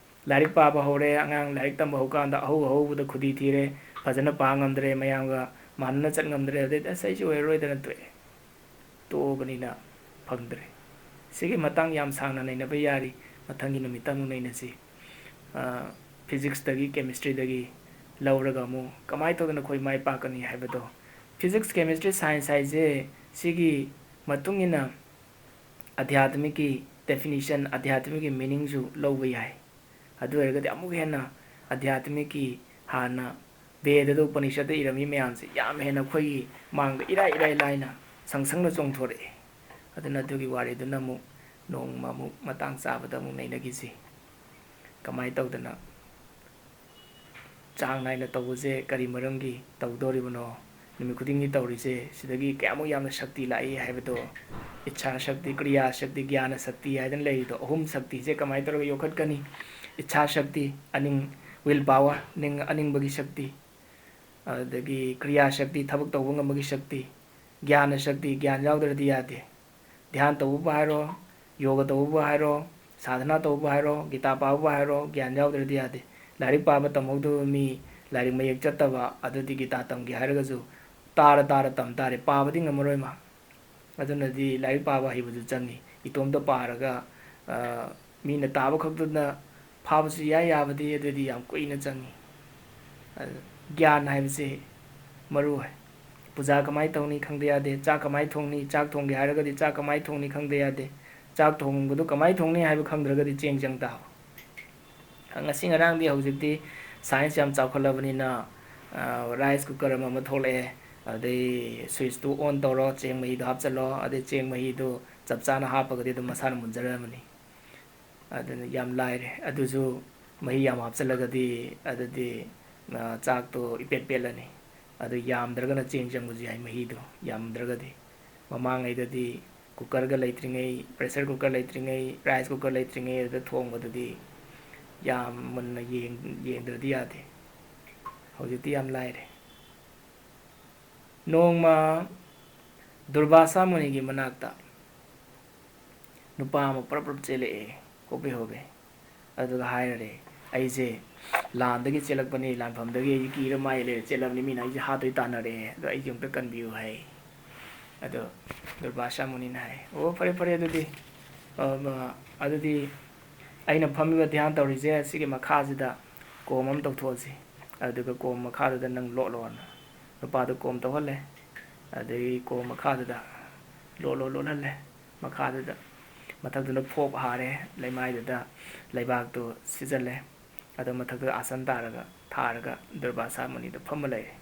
ꯂꯥꯏꯔꯤꯛ ꯄꯥꯕ ꯍꯧꯔꯦ, ꯑꯉꯥꯡ ꯂꯥꯏꯔꯤꯛ ꯇꯝꯕ ꯍꯧꯀꯥꯟꯗ ꯑꯍꯧ ꯑꯍꯧꯕꯗ ꯈꯨꯗꯤ ꯊꯤꯔꯦ, ꯐꯖꯅ ꯄꯥ ꯉꯝꯗ꯭ꯔꯦ, ꯃꯌꯥꯝꯒ ꯃꯥꯟꯅꯅ ꯆꯠ ꯉꯝꯗ꯭ꯔꯦ, ꯑꯗꯩꯗꯤ "ꯑꯁ, ꯑꯩꯁꯤ ꯑꯣꯏꯔꯔꯣꯏꯗꯅ" ꯇꯣꯛꯑꯦ꯫ ꯇꯣꯛꯑꯕꯅꯤꯅ ꯐꯪꯗ꯭ꯔꯦ꯫ ꯁꯤꯒꯤ ꯃꯇꯥꯡ ꯌꯥꯝ ꯁꯥꯡꯅ ꯅꯩꯅꯕ ꯌꯥꯔꯤ, ꯃꯊꯪꯒꯤ ꯅꯨꯃꯤꯠꯇ ꯑꯃꯨꯛ ꯅꯩꯅꯁꯤ꯫ ꯑ, ꯐꯤꯖꯤꯛꯁꯇꯒꯤ, ꯀꯦꯃꯤꯁꯇ꯭ꯔꯤꯗꯒꯤ ꯂꯧꯔꯒ ꯑꯃꯨꯛ ꯀꯃꯥꯏꯅ ꯇꯧꯗꯅ ꯑꯩꯈꯣꯏ ꯃꯥꯏ ꯄꯥꯛꯀꯅꯤ ꯍꯥꯏꯕꯗꯣ꯫ ꯐꯤꯖꯤꯛꯁ, ꯀꯦꯃꯤꯁꯇ꯭ꯔꯤ, ꯁꯥꯏꯟꯁ ꯍꯥꯏꯁꯦ ꯁꯤꯒꯤ ꯃꯇꯨꯡ ꯏꯟꯅ ꯑꯙ꯭ꯌꯥꯠꯃꯤꯛꯀꯤ ꯗꯦꯐꯤꯅꯤꯁꯟ, ꯑꯙ꯭ꯌꯥꯠꯃꯤꯛꯀꯤ ꯃꯤꯅꯤꯡꯁꯨ ꯂꯧꯕ ꯌꯥꯏ꯫ ꯑꯗꯨ ꯑꯣꯏꯔꯒꯗꯤ ꯑꯃꯨꯛ ꯍꯦꯟꯅ ꯑꯙ꯭ꯌꯥꯠꯃꯤꯛꯀꯤ ꯍꯥꯟꯅ ꯕꯦꯗꯗ, ꯎꯄꯅꯤꯁꯠꯇ ꯏꯔꯝꯃꯤ ꯃꯌꯥꯝꯁꯦ ꯌꯥꯝ ꯍꯦꯟꯅ ꯑꯩꯈꯣꯏꯒꯤ ꯃꯥꯡꯗ ꯏꯔꯥꯏ ꯏꯔꯥꯏ ꯂꯥꯏꯅ ꯁꯪ ꯁꯪꯅ ꯆꯣꯡꯊꯣꯔꯛꯑꯦ꯫ ꯑꯗꯨꯅ ꯑꯗꯨꯒꯤ ꯋꯥꯔꯤꯗꯨꯅ ꯑꯃꯨꯛ ꯅꯣꯡꯃ ꯑꯃꯨꯛ ꯃꯇꯥꯡ ꯆꯥꯕꯗ ꯑꯃꯨꯛ ꯅꯩꯅꯈꯤꯁꯤ꯫ ꯀꯃꯥꯏꯅ ꯇꯧꯗꯅ ꯆꯥꯡ ꯅꯥꯏꯅ ꯇꯧꯕꯁꯦ ꯀꯔꯤ ꯃꯔꯝꯒꯤ ꯇꯧꯗꯣꯔꯤꯕꯅꯣ? ꯅꯨꯃꯤꯠ ꯈꯨꯗꯤꯡꯒꯤ ꯇꯧꯔꯤꯁꯦ ꯁꯤꯗꯒꯤ ꯀꯌꯥꯃꯨꯛ ꯌꯥꯝꯅ ꯁꯛꯇꯤ ꯂꯥꯛꯏ ꯍꯥꯏꯕꯗꯣ, ꯏꯆꯥ ꯁꯛꯇꯤ, ꯀ꯭ꯔꯤꯌꯥ ꯁꯛꯇꯤ, ꯒ꯭ꯌꯥꯅ ꯁꯛꯇꯤ ꯍꯥꯏꯗꯅ ꯂꯩꯔꯤꯗꯣ, ꯑꯍꯨꯝ ꯁꯛꯇꯤꯁꯦ ꯀꯃꯥꯏꯅ ꯇꯧꯔꯒ ꯌꯣꯛꯈꯠꯀꯅꯤ? ꯏꯆꯥ ꯁꯛꯇꯤ, ꯑꯅꯤꯡ, will power, ꯅꯤꯡ-, ꯑꯅꯤꯡꯕꯒꯤ ꯁꯛꯇꯤ, ꯑꯗꯨꯗꯒꯤ ꯀ꯭ꯔꯤꯌꯥ ꯁꯛꯇꯤ, ꯊꯕꯛ ꯇꯧꯕ ꯉꯝꯕꯒꯤ ꯁꯛꯇꯤ, ꯒ꯭ꯌꯥꯅ ꯁꯛꯇꯤ, ꯒ꯭ꯌꯥꯟ ꯌꯥꯎꯗ꯭ꯔꯗꯤ ꯌꯥꯗꯦ꯫ ꯙ꯭ꯌꯥꯟ ꯇꯧꯕꯕꯨ ꯍꯥꯏꯔꯣ, ꯌꯣꯒ ꯇꯧꯕꯕꯨ ꯍꯥꯏꯔꯣ, ꯁꯥꯙꯅꯥ ꯇꯧꯕꯕꯨ ꯍꯥꯏꯔꯣ, ꯒꯤꯇꯥ ꯄꯥꯕꯕꯨ ꯍꯥꯏꯔꯣ, ꯒ꯭ꯌꯥꯟ ꯌꯥꯎꯗ꯭ꯔꯗꯤ ꯌꯥꯗꯦ꯫ ꯂꯥꯏꯔꯤꯛ ꯄꯥꯕ ꯇꯝꯍꯧꯗꯕ ꯃꯤ, ꯂꯥꯏꯔꯤꯛ ꯃꯌꯦꯛ ꯆꯠꯇꯕ, ꯑꯗꯨꯗꯤ ꯒꯤꯇꯥ ꯇꯝꯒꯦ ꯍꯥꯏꯔꯒꯁꯨ ꯇꯥꯔ ꯇꯥꯔ ꯇꯝ ꯇꯥꯔꯦ, ꯄꯥꯕꯗꯤ ꯉꯝꯃꯔꯣꯏ ꯃꯥ꯫ ꯑꯗꯨꯅꯗꯤ ꯂꯥꯏꯔꯤꯛ ꯄꯥꯕ ꯍꯩꯕꯁꯨ ꯆꯪꯉꯤ꯫ ꯏꯇꯣꯝꯇ ꯄꯥꯔꯒ, ꯑ, ꯃꯤꯅ ꯇꯥꯕ ꯈꯛꯇꯅ ꯐꯥꯕꯁꯨ ꯌꯥꯏ, ꯌꯥꯕꯗꯤ, ꯑꯗꯨꯗꯤ ꯌꯥꯝ ꯀꯨꯏꯅ ꯆꯪꯉꯤ꯫ ꯑ, ꯒ꯭ꯌꯥꯟ ꯍꯥꯏꯕꯁꯦ ꯃꯔꯨ ꯑꯣꯏ꯫ ꯄꯨꯖꯥ ꯀꯃꯥꯏꯅ ꯇꯧꯅꯤ ꯈꯪꯗ ꯌꯥꯗꯦ, ꯆꯥꯛ ꯀꯃꯥꯏꯅ ꯊꯣꯡꯅꯤ, ꯆꯥꯛ ꯊꯣꯡꯒꯦ ꯍꯥꯏꯔꯒꯗꯤ ꯆꯥꯛ ꯀꯃꯥꯏꯅ ꯊꯣꯡꯅꯤ ꯈꯪꯗ ꯌꯥꯗꯦ, ꯆꯥꯛ ꯊꯣꯡꯕꯗꯨ ꯀꯃꯥꯏꯅ ꯊꯣꯡꯅꯤ ꯍꯥꯏꯕ ꯈꯪꯗ꯭ꯔꯒꯗꯤ ꯆꯦꯡ ꯆꯪ ꯇꯥꯕ꯫ ꯉꯁꯤ ꯉꯔꯥꯡꯗꯤ, ꯍꯧꯖꯤꯛꯇꯤ science ꯌꯥꯝ ꯆꯥꯎꯈꯠꯂꯕꯅꯤꯅ, ꯑ, rice cooker ꯑꯃ, ꯑꯃ ꯊꯣꯛꯂꯛꯑꯦ꯫ ꯑꯗꯩ switchꯇꯨ on ꯇꯧꯔꯣ, ꯆꯦꯡ ꯃꯍꯤꯗꯣ ꯍꯥꯞꯆꯜꯂꯣ, ꯑꯗꯩ ꯆꯦꯡ ꯃꯍꯤꯗꯨ ꯆꯞ ꯆꯥꯅ ꯍꯥꯞꯄꯒꯗꯤ ꯑꯗꯨꯝ ꯃꯁꯥꯅ ꯃꯨꯟꯖꯔꯛꯑꯃꯅꯤ꯫ ꯑꯗꯨꯅ ꯌꯥꯝ ꯂꯥꯏꯔꯦ꯫ ꯑꯗꯨꯁꯨ ꯃꯍꯤ ꯌꯥꯝ ꯍꯥꯞꯆꯜꯂꯒꯗꯤ, ꯑꯗꯨꯗꯤ, ꯑ, ꯆꯥꯛꯇꯣ ꯏꯄꯦꯠ ꯄꯦꯠꯂꯅꯤ꯫ ꯑꯗꯨ ꯌꯥꯝꯗ꯭ꯔꯒꯅ ꯆꯦꯡ ꯆꯪꯕꯁꯨ ꯌꯥꯏ, ꯃꯍꯤꯗꯣ ꯌꯥꯝꯗ꯭ꯔꯒꯗꯤ꯫ ꯃꯃꯥꯡꯉꯩꯗꯗꯤ cookerꯒ ꯂꯩꯇ꯭ꯔꯤꯉꯩ, pressure cooker ꯂꯩꯇ꯭ꯔꯤꯉꯩ, rice cooker ꯂꯩꯇ꯭ꯔꯤꯉꯩ, ꯑꯗꯨꯗ ꯊꯣꯡꯕꯗꯨꯗꯤ ꯌꯥꯝ ꯃꯨꯟꯅ ꯌꯦꯡ-, ꯌꯦꯡꯗ꯭ꯔꯗꯤ ꯌꯥꯗꯦ꯫ ꯍꯧꯖꯤꯛꯇꯤ ꯌꯥꯝ ꯂꯥꯏꯔꯦ꯫ ꯅꯣꯡꯃ ꯗꯨꯔꯕꯥꯁꯥ ꯃꯨꯅꯤꯒꯤ ꯃꯅꯥꯛꯇ ꯅꯨꯄꯥ ꯑꯃ ꯄ꯭ꯔꯞ ꯄ꯭ꯔꯞ ꯆꯦꯜꯂꯛꯑꯦ, ꯍꯣꯕꯦ ꯍꯣꯕꯦ꯫ ꯑꯗꯨꯒ ꯍꯥꯏꯔꯔꯦ, "ꯑꯩꯁꯦ ꯂꯥꯟꯗꯒꯤ ꯆꯦꯜꯂꯛꯄꯅꯤ, ꯂꯥꯟꯐꯝꯗꯒꯤ ꯑꯩꯁꯦ ꯀꯤꯔ ꯃꯥꯏ ꯂꯩꯔ ꯆꯦꯜꯂꯕꯅꯤ, ꯃꯤꯅ ꯑꯩꯁꯦ ꯍꯥꯠꯇꯣꯏ ꯇꯥꯟꯅꯔꯛꯑꯦ, ꯑꯗꯣ ꯑꯩꯁꯦ ꯑꯃꯨꯛꯇ ꯀꯟꯕꯤꯌꯨ" ꯍꯥꯏ꯫ ꯑꯗꯣ ꯗꯨꯔꯕꯥꯁꯥ ꯃꯨꯅꯤꯅ ꯍꯥꯏ, "ꯑꯣ, ꯐꯔꯦ, ꯐꯔꯦ, ꯑꯗꯨꯗꯤ, ꯑ, ꯑ, ꯑꯗꯨꯗꯤ ꯑꯩꯅ ꯐꯝꯃꯤꯕ ꯙ꯭ꯌꯥꯟ ꯇꯧꯔꯤꯁꯦ, ꯁꯤꯒꯤ ꯃꯈꯥꯁꯤꯗ ꯀꯣꯝ ꯑꯃ ꯇꯧꯊꯣꯛꯑꯁꯤ, ꯑꯗꯨꯒ ꯀꯣꯝ ꯃꯈꯥꯗꯨꯗ ꯅꯪ ꯂꯣꯠꯂꯣꯅ" ꯅꯨꯄꯥꯗꯣ ꯀꯣꯝ ꯇꯧꯍꯜꯂꯦ꯫ ꯑꯗꯒꯤ ꯀꯣꯝ ꯃꯈꯥꯗꯨꯗ ꯂꯣꯠꯂꯣ, ꯂꯣꯠꯍꯜꯂꯦ꯫ ꯃꯈꯥꯗꯨꯗ, ꯃꯊꯛꯇꯨꯗ ꯐꯣꯞ ꯍꯥꯔꯦ, ꯂꯩꯃꯥꯏꯗꯨꯗ ꯂꯩꯕꯥꯛꯇꯨ ꯁꯤꯖꯜꯂꯦ꯫ ꯑꯗꯣ ꯃꯊꯛꯇꯨꯗ ꯑꯥꯁꯟ ꯇꯥꯔꯒ, ꯊꯥꯔꯒ ꯗꯨꯔꯕꯥꯁꯥ ꯃꯨꯅꯤꯗꯣ ꯐꯝꯃ ꯂꯩꯔꯦ꯫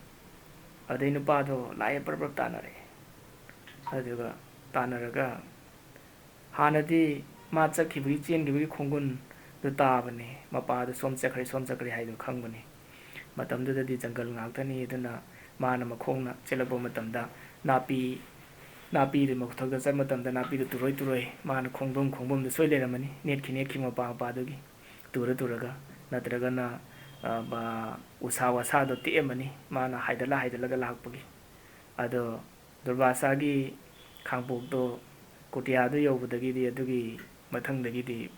ꯑꯗꯩ ꯅꯨꯄꯥꯗꯣ ꯂꯥꯛꯑꯦ, ꯄ꯭ꯔꯞ ꯄ꯭ꯔꯞ ꯇꯥꯟꯅꯔꯛꯑꯦ꯫ ꯑꯗꯨꯒ ꯇꯥꯟꯅꯔꯒ, ꯍꯥꯟꯅꯗꯤ ꯃꯥ ꯆꯠꯈꯤꯕꯒꯤ, ꯆꯦꯟꯈꯤꯕꯒꯤ ꯈꯣꯡꯒꯨꯟꯗꯨ ꯇꯥꯕꯅꯤ꯫ ꯃꯄꯥꯗꯨ ꯁꯣꯝ ꯆꯠꯈ꯭ꯔꯦ, ꯁꯣꯝ ꯆꯠꯈ꯭ꯔꯦ ꯍꯥꯏꯗꯨ ꯈꯪꯕꯅꯤ꯫ ꯃꯇꯝꯗꯨꯗꯗꯤ ꯖꯪꯒꯜ ꯉꯥꯛꯇꯅꯤ, ꯑꯗꯨꯅ ꯃꯥꯅ ꯃꯈꯣꯡꯅ ꯆꯦꯜꯂꯛꯄ ꯃꯇꯝꯗ ꯅꯥꯄꯤ, ꯅꯥꯄꯤꯗꯨ ꯃꯊꯛꯇ ꯆꯠꯄ ꯃꯇꯝꯗ ꯅꯥꯄꯤꯗꯨ ꯇꯨꯔꯣꯏ ꯇꯨꯔꯣꯏ ꯃꯥꯅ ꯈꯣꯡꯐꯝ ꯈꯣꯡꯐꯝꯗꯨ ꯁꯣꯏ ꯂꯩꯔꯝꯃꯅꯤ, ꯅꯦꯠꯈꯤ ꯅꯦꯠꯈꯤ ꯃꯄꯥ ꯃꯄꯥꯗꯨꯒꯤ꯫ ꯇꯨꯔ ꯇꯨꯔꯒ, ꯅꯠꯇ꯭ꯔꯒꯅ, ꯑ, ꯕ-, ꯎꯁꯥ ꯋꯥꯁꯥꯗꯣ ꯇꯦꯛꯑꯝꯃꯅꯤ, ꯃꯥꯅ ꯍꯥꯏꯗꯠꯂ ꯍꯥꯏꯗꯠꯂꯒ ꯂꯥꯛꯄꯒꯤ꯫ ꯑꯗꯣ ꯗꯨꯔꯕꯥꯁꯥꯒꯤ ꯈꯥꯡꯄꯣꯛꯇꯣ ꯀꯨꯇꯤꯌꯥꯗꯣ ꯌꯧꯕꯗꯒꯤꯗꯤ, ꯑꯗꯨꯒꯤ ꯃꯊꯪꯗꯒꯤꯗꯤ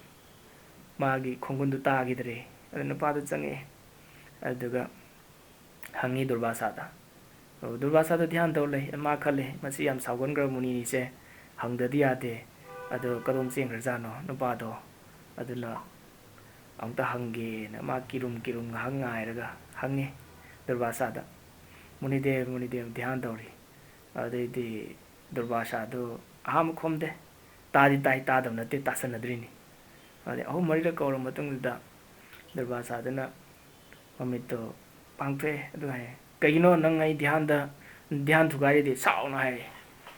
ꯃꯥꯒꯤ ꯈꯣꯡꯒꯨꯟꯗꯨ ꯇꯥꯈꯤꯗ꯭ꯔꯦ꯫ ꯑꯗꯨ ꯅꯨꯄꯥꯗꯣ ꯆꯪꯉꯛꯑꯦ꯫ ꯑꯗꯨꯒ ꯍꯪꯉꯤ ꯗꯨꯔꯕꯥꯁꯥꯗ꯫ ꯑꯗꯨ ꯗꯨꯔꯕꯥꯁꯥꯗꯣ ꯙ꯭ꯌꯥꯟ ꯇꯧ ꯂꯩ꯫ ꯃꯥ ꯈꯜꯂꯦ, "ꯃꯁꯤ ꯌꯥꯝ ꯁꯥꯎꯒꯟꯈ꯭ꯔꯕ ꯃꯨꯅꯤꯅꯤꯁꯦ, ꯍꯪꯗꯗꯤ ꯌꯥꯗꯦ꯫ ꯑꯗꯣ ꯀꯗꯣꯝ ꯆꯦꯟꯈ꯭ꯔꯖꯥꯠꯅꯣ ꯅꯨꯄꯥꯗꯣ?" ꯑꯗꯨꯅ ꯑꯃꯨꯛꯇ ꯍꯪꯒꯦꯅ ꯃꯥ ꯀꯤꯔꯨꯝ ꯀꯤꯔꯨꯝ ꯉꯥꯏꯍꯥꯛ ꯉꯥꯏꯔꯒ ꯍꯪꯉꯤ ꯗꯨꯔꯕꯥꯁꯥꯗ, "ꯃꯨꯅꯤꯗꯦꯕ, ꯃꯨꯅꯤꯗꯦꯕ, ꯙ꯭ꯌꯥꯟ ꯇꯧꯔꯤ"꯫ ꯑꯗꯩꯗꯤ ꯗꯨꯔꯕꯥꯁꯥꯗꯨ ꯑꯍꯥꯟꯕ ꯈꯨꯝꯗꯦ꯫ ꯇꯥꯗꯤ ꯇꯥꯏ, ꯇꯥꯗꯕ ꯅꯠꯇꯦ, ꯇꯥꯁꯟꯅꯗ꯭ꯔꯤꯅꯤ꯫ ꯑꯗꯩ ꯑꯍꯨꯝ ꯃꯔꯤꯔꯛ ꯀꯧꯔ ꯃꯇꯨꯡꯗꯨꯗ ꯗꯨꯔꯕꯥꯁꯥꯗꯨꯅ ꯃꯃꯤꯠꯇꯣ ꯄꯥꯡꯊꯣꯛꯑꯦ꯫ ꯑꯗꯨꯒ ꯍꯥꯏꯌꯦ, "ꯀꯩꯒꯤꯅꯣ ꯅꯪ ꯑꯩ ꯙ꯭ꯌꯥꯟꯗ, ꯙ꯭ꯌꯥꯟ ꯊꯨꯒꯥꯏꯔꯤꯗꯤ? ꯁꯥꯎꯅ" ꯍꯥꯏꯌꯦ꯫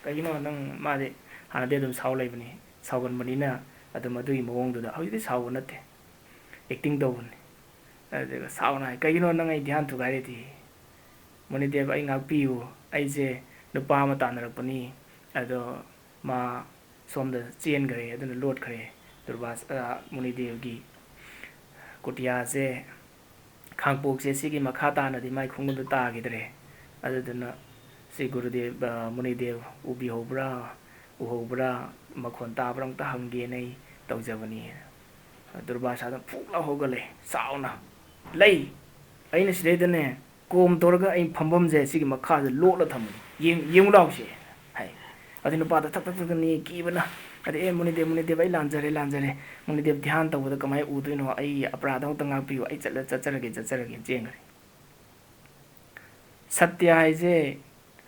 "ꯀꯩꯒꯤꯅꯣ ꯅꯪ?" ꯃꯥꯗꯤ ꯍꯥꯟꯅꯗꯤ ꯑꯗꯨꯝ ꯁꯥꯎ ꯂꯩꯕꯅꯤ, ꯁꯥꯎꯒꯟꯕꯅꯤꯅ ꯑꯗꯨꯝ ꯑꯗꯨꯒꯤ ꯃꯑꯣꯡꯗꯨꯗ꯫ ꯍꯧꯖꯤꯛꯇꯤ ꯁꯥꯎꯕ ꯅꯠꯇꯦ, ꯑꯦꯛꯇꯤꯡ ꯇꯧꯕꯅꯤ꯫ ꯑꯗꯨꯒ ꯁꯥꯎꯅ ꯍꯥꯏ, "ꯀꯩꯒꯤꯅꯣ ꯅꯪ ꯑꯩ ꯙ꯭ꯌꯥꯟ ꯊꯨꯒꯥꯏꯔꯤꯗꯤ? ꯃꯅꯤꯗꯦꯕ, ꯑꯩ ꯉꯥꯛꯄꯤꯌꯨ꯫ ꯑꯩꯁꯦ ꯅꯨꯄꯥ ꯑꯃ ꯇꯥꯟꯅꯔꯛꯄꯅꯤ, ꯑꯗꯣ ꯃꯥ ꯁꯣꯝꯗ ꯆꯦꯟꯈ꯭ꯔꯦ, ꯑꯗꯨꯅ ꯂꯣꯠꯈ꯭ꯔꯦ꯫ ꯗꯨꯔꯕꯥꯁ-, ꯑ, ꯃꯅꯤꯗꯦꯕꯒꯤ ꯀꯨꯇꯤꯌꯥꯁꯦ, ꯈꯥꯡꯄꯣꯛꯁꯦ ꯁꯤꯒꯤ ꯃꯈꯥ ꯇꯥꯅꯗꯤ ꯃꯥꯏ ꯈꯣꯡꯒꯨꯜꯗ ꯇꯥꯈꯤꯗ꯭ꯔꯦ꯫ ꯑꯗꯨꯗꯨꯅ ꯁꯤ ꯒꯨꯔꯨꯗꯦꯕ, ꯑ, ꯃꯅꯤꯗꯦꯕ ꯎꯕꯤꯍꯧꯕ꯭ꯔꯥ, ꯎꯍꯧꯕ꯭ꯔꯥ, ꯃꯈꯣꯟ ꯇꯥꯕ꯭ꯔꯥ ꯑꯝꯇ ꯍꯪꯒꯦꯅ ꯑꯩ ꯇꯧꯖꯕꯅꯤ"꯫ ꯗꯨꯔꯕꯥꯁꯥꯗ ꯐꯨꯛ ꯂꯥꯎ ꯍꯧꯒꯠꯂꯦ, ꯆꯥꯎꯅ꯫ "ꯂꯩ! ꯑꯩꯅ ꯁꯤꯗꯩꯗꯅꯦ ꯀꯣꯝ ꯇꯧꯔꯒ ꯑꯩ ꯐꯝꯐꯝꯁꯦ ꯁꯤꯒꯤ ꯃꯈꯥꯗ ꯂꯣꯠꯂ ꯊꯝꯕꯅꯤ꯫ ꯌꯦꯡ-, ꯌꯦꯡꯉꯨ ꯂꯥꯎꯁꯦ" ꯍꯥꯏ꯫ ꯑꯗꯨ ꯅꯨꯄꯥꯗꯣ ꯊꯛ ꯊꯛ ꯊꯛ ꯊꯛ ꯅꯦꯛꯀꯤꯕꯅ, ꯑꯗꯩ, "ꯑꯦ, ꯃꯅꯤꯗꯦꯕ, ꯃꯅꯤꯗꯦꯕ, ꯑꯩ ꯂꯥꯟꯖꯔꯦ, ꯂꯥꯟꯖꯔꯦ꯫ ꯃꯅꯤꯗꯦꯕ, ꯙ꯭ꯌꯥꯟ ꯇꯧꯕꯗ ꯀꯃꯥꯏꯅ ꯎꯗꯣꯏꯅꯣ? ꯑꯩ ꯑꯄꯔꯥꯙ ꯑꯃꯨꯛꯇ ꯉꯥꯛꯄꯤꯌꯨ꯫ ꯑꯩ ꯆꯠꯂ-, ꯆꯠꯆꯔꯒꯦ, ꯆꯠꯆꯔꯒꯦ" ꯆꯦꯟꯈ꯭ꯔꯦ꯫ ꯁꯠꯇ꯭ꯌ ꯍꯥꯏꯁꯦ,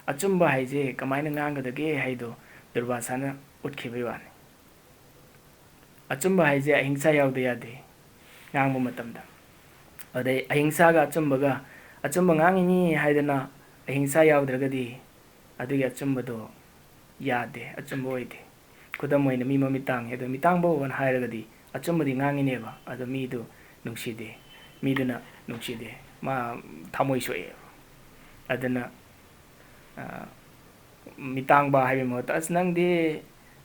ꯑꯆꯨꯝꯕ ꯍꯥꯏꯁꯦ ꯀꯃꯥꯏꯅ ꯉꯥꯡꯒꯗꯒꯦ ꯍꯥꯏꯗꯣ ꯗꯨꯔꯕꯥꯁꯥꯅ ꯎꯠꯈꯤꯕꯩ ꯋꯥꯅꯤ꯫ ꯑꯆꯨꯝꯕ ꯍꯥꯏꯁꯦ ꯑꯍꯤꯡꯁꯥ ꯌꯥꯎꯗ ꯌꯥꯗꯦ ꯉꯥꯡꯕ ꯃꯇꯝꯗ꯫ ꯑꯗꯩ ꯑꯍꯤꯡꯁꯥꯒ ꯑꯆꯨꯝꯕꯒ, ꯑꯆꯨꯝꯕ ꯉꯥꯡꯉꯤꯅꯤ ꯍꯥꯏꯗꯅ ꯑꯍꯤꯡꯁꯥ ꯌꯥꯎꯗ꯭ꯔꯒꯗꯤ ꯑꯗꯨꯒꯤ ꯑꯆꯨꯝꯕꯗꯣ ꯌꯥꯗꯦ, ꯑꯆꯨꯝꯕ ꯑꯣꯏꯗꯦ꯫ ꯈꯨꯗꯝ ꯑꯣꯏꯅ, ꯃꯤ ꯃꯃꯤꯠ ꯇꯥꯡꯉꯦ, ꯑꯗꯣ "ꯃꯤꯇꯥꯡꯕꯧ" ꯑꯅ ꯍꯥꯏꯔꯒꯗꯤ ꯑꯆꯨꯝꯕꯗꯤ ꯉꯥꯡꯉꯤꯅꯦꯕ, ꯑꯗꯣ ꯃꯤꯗꯨ ꯅꯨꯡꯁꯤꯗꯦ, ꯃꯤꯗꯨꯅ ꯅꯨꯡꯁꯤꯗꯦ, ꯃꯥ ꯊꯃꯣꯏ ꯁꯣꯛꯑꯦꯕ꯫ ꯑꯗꯨꯅ, ꯑ, ꯃꯤꯇꯥꯡꯕ ꯍꯥꯏꯕꯒꯤ ꯃꯍꯨꯠꯇ, "ꯑꯁ, ꯅꯪꯗꯤ,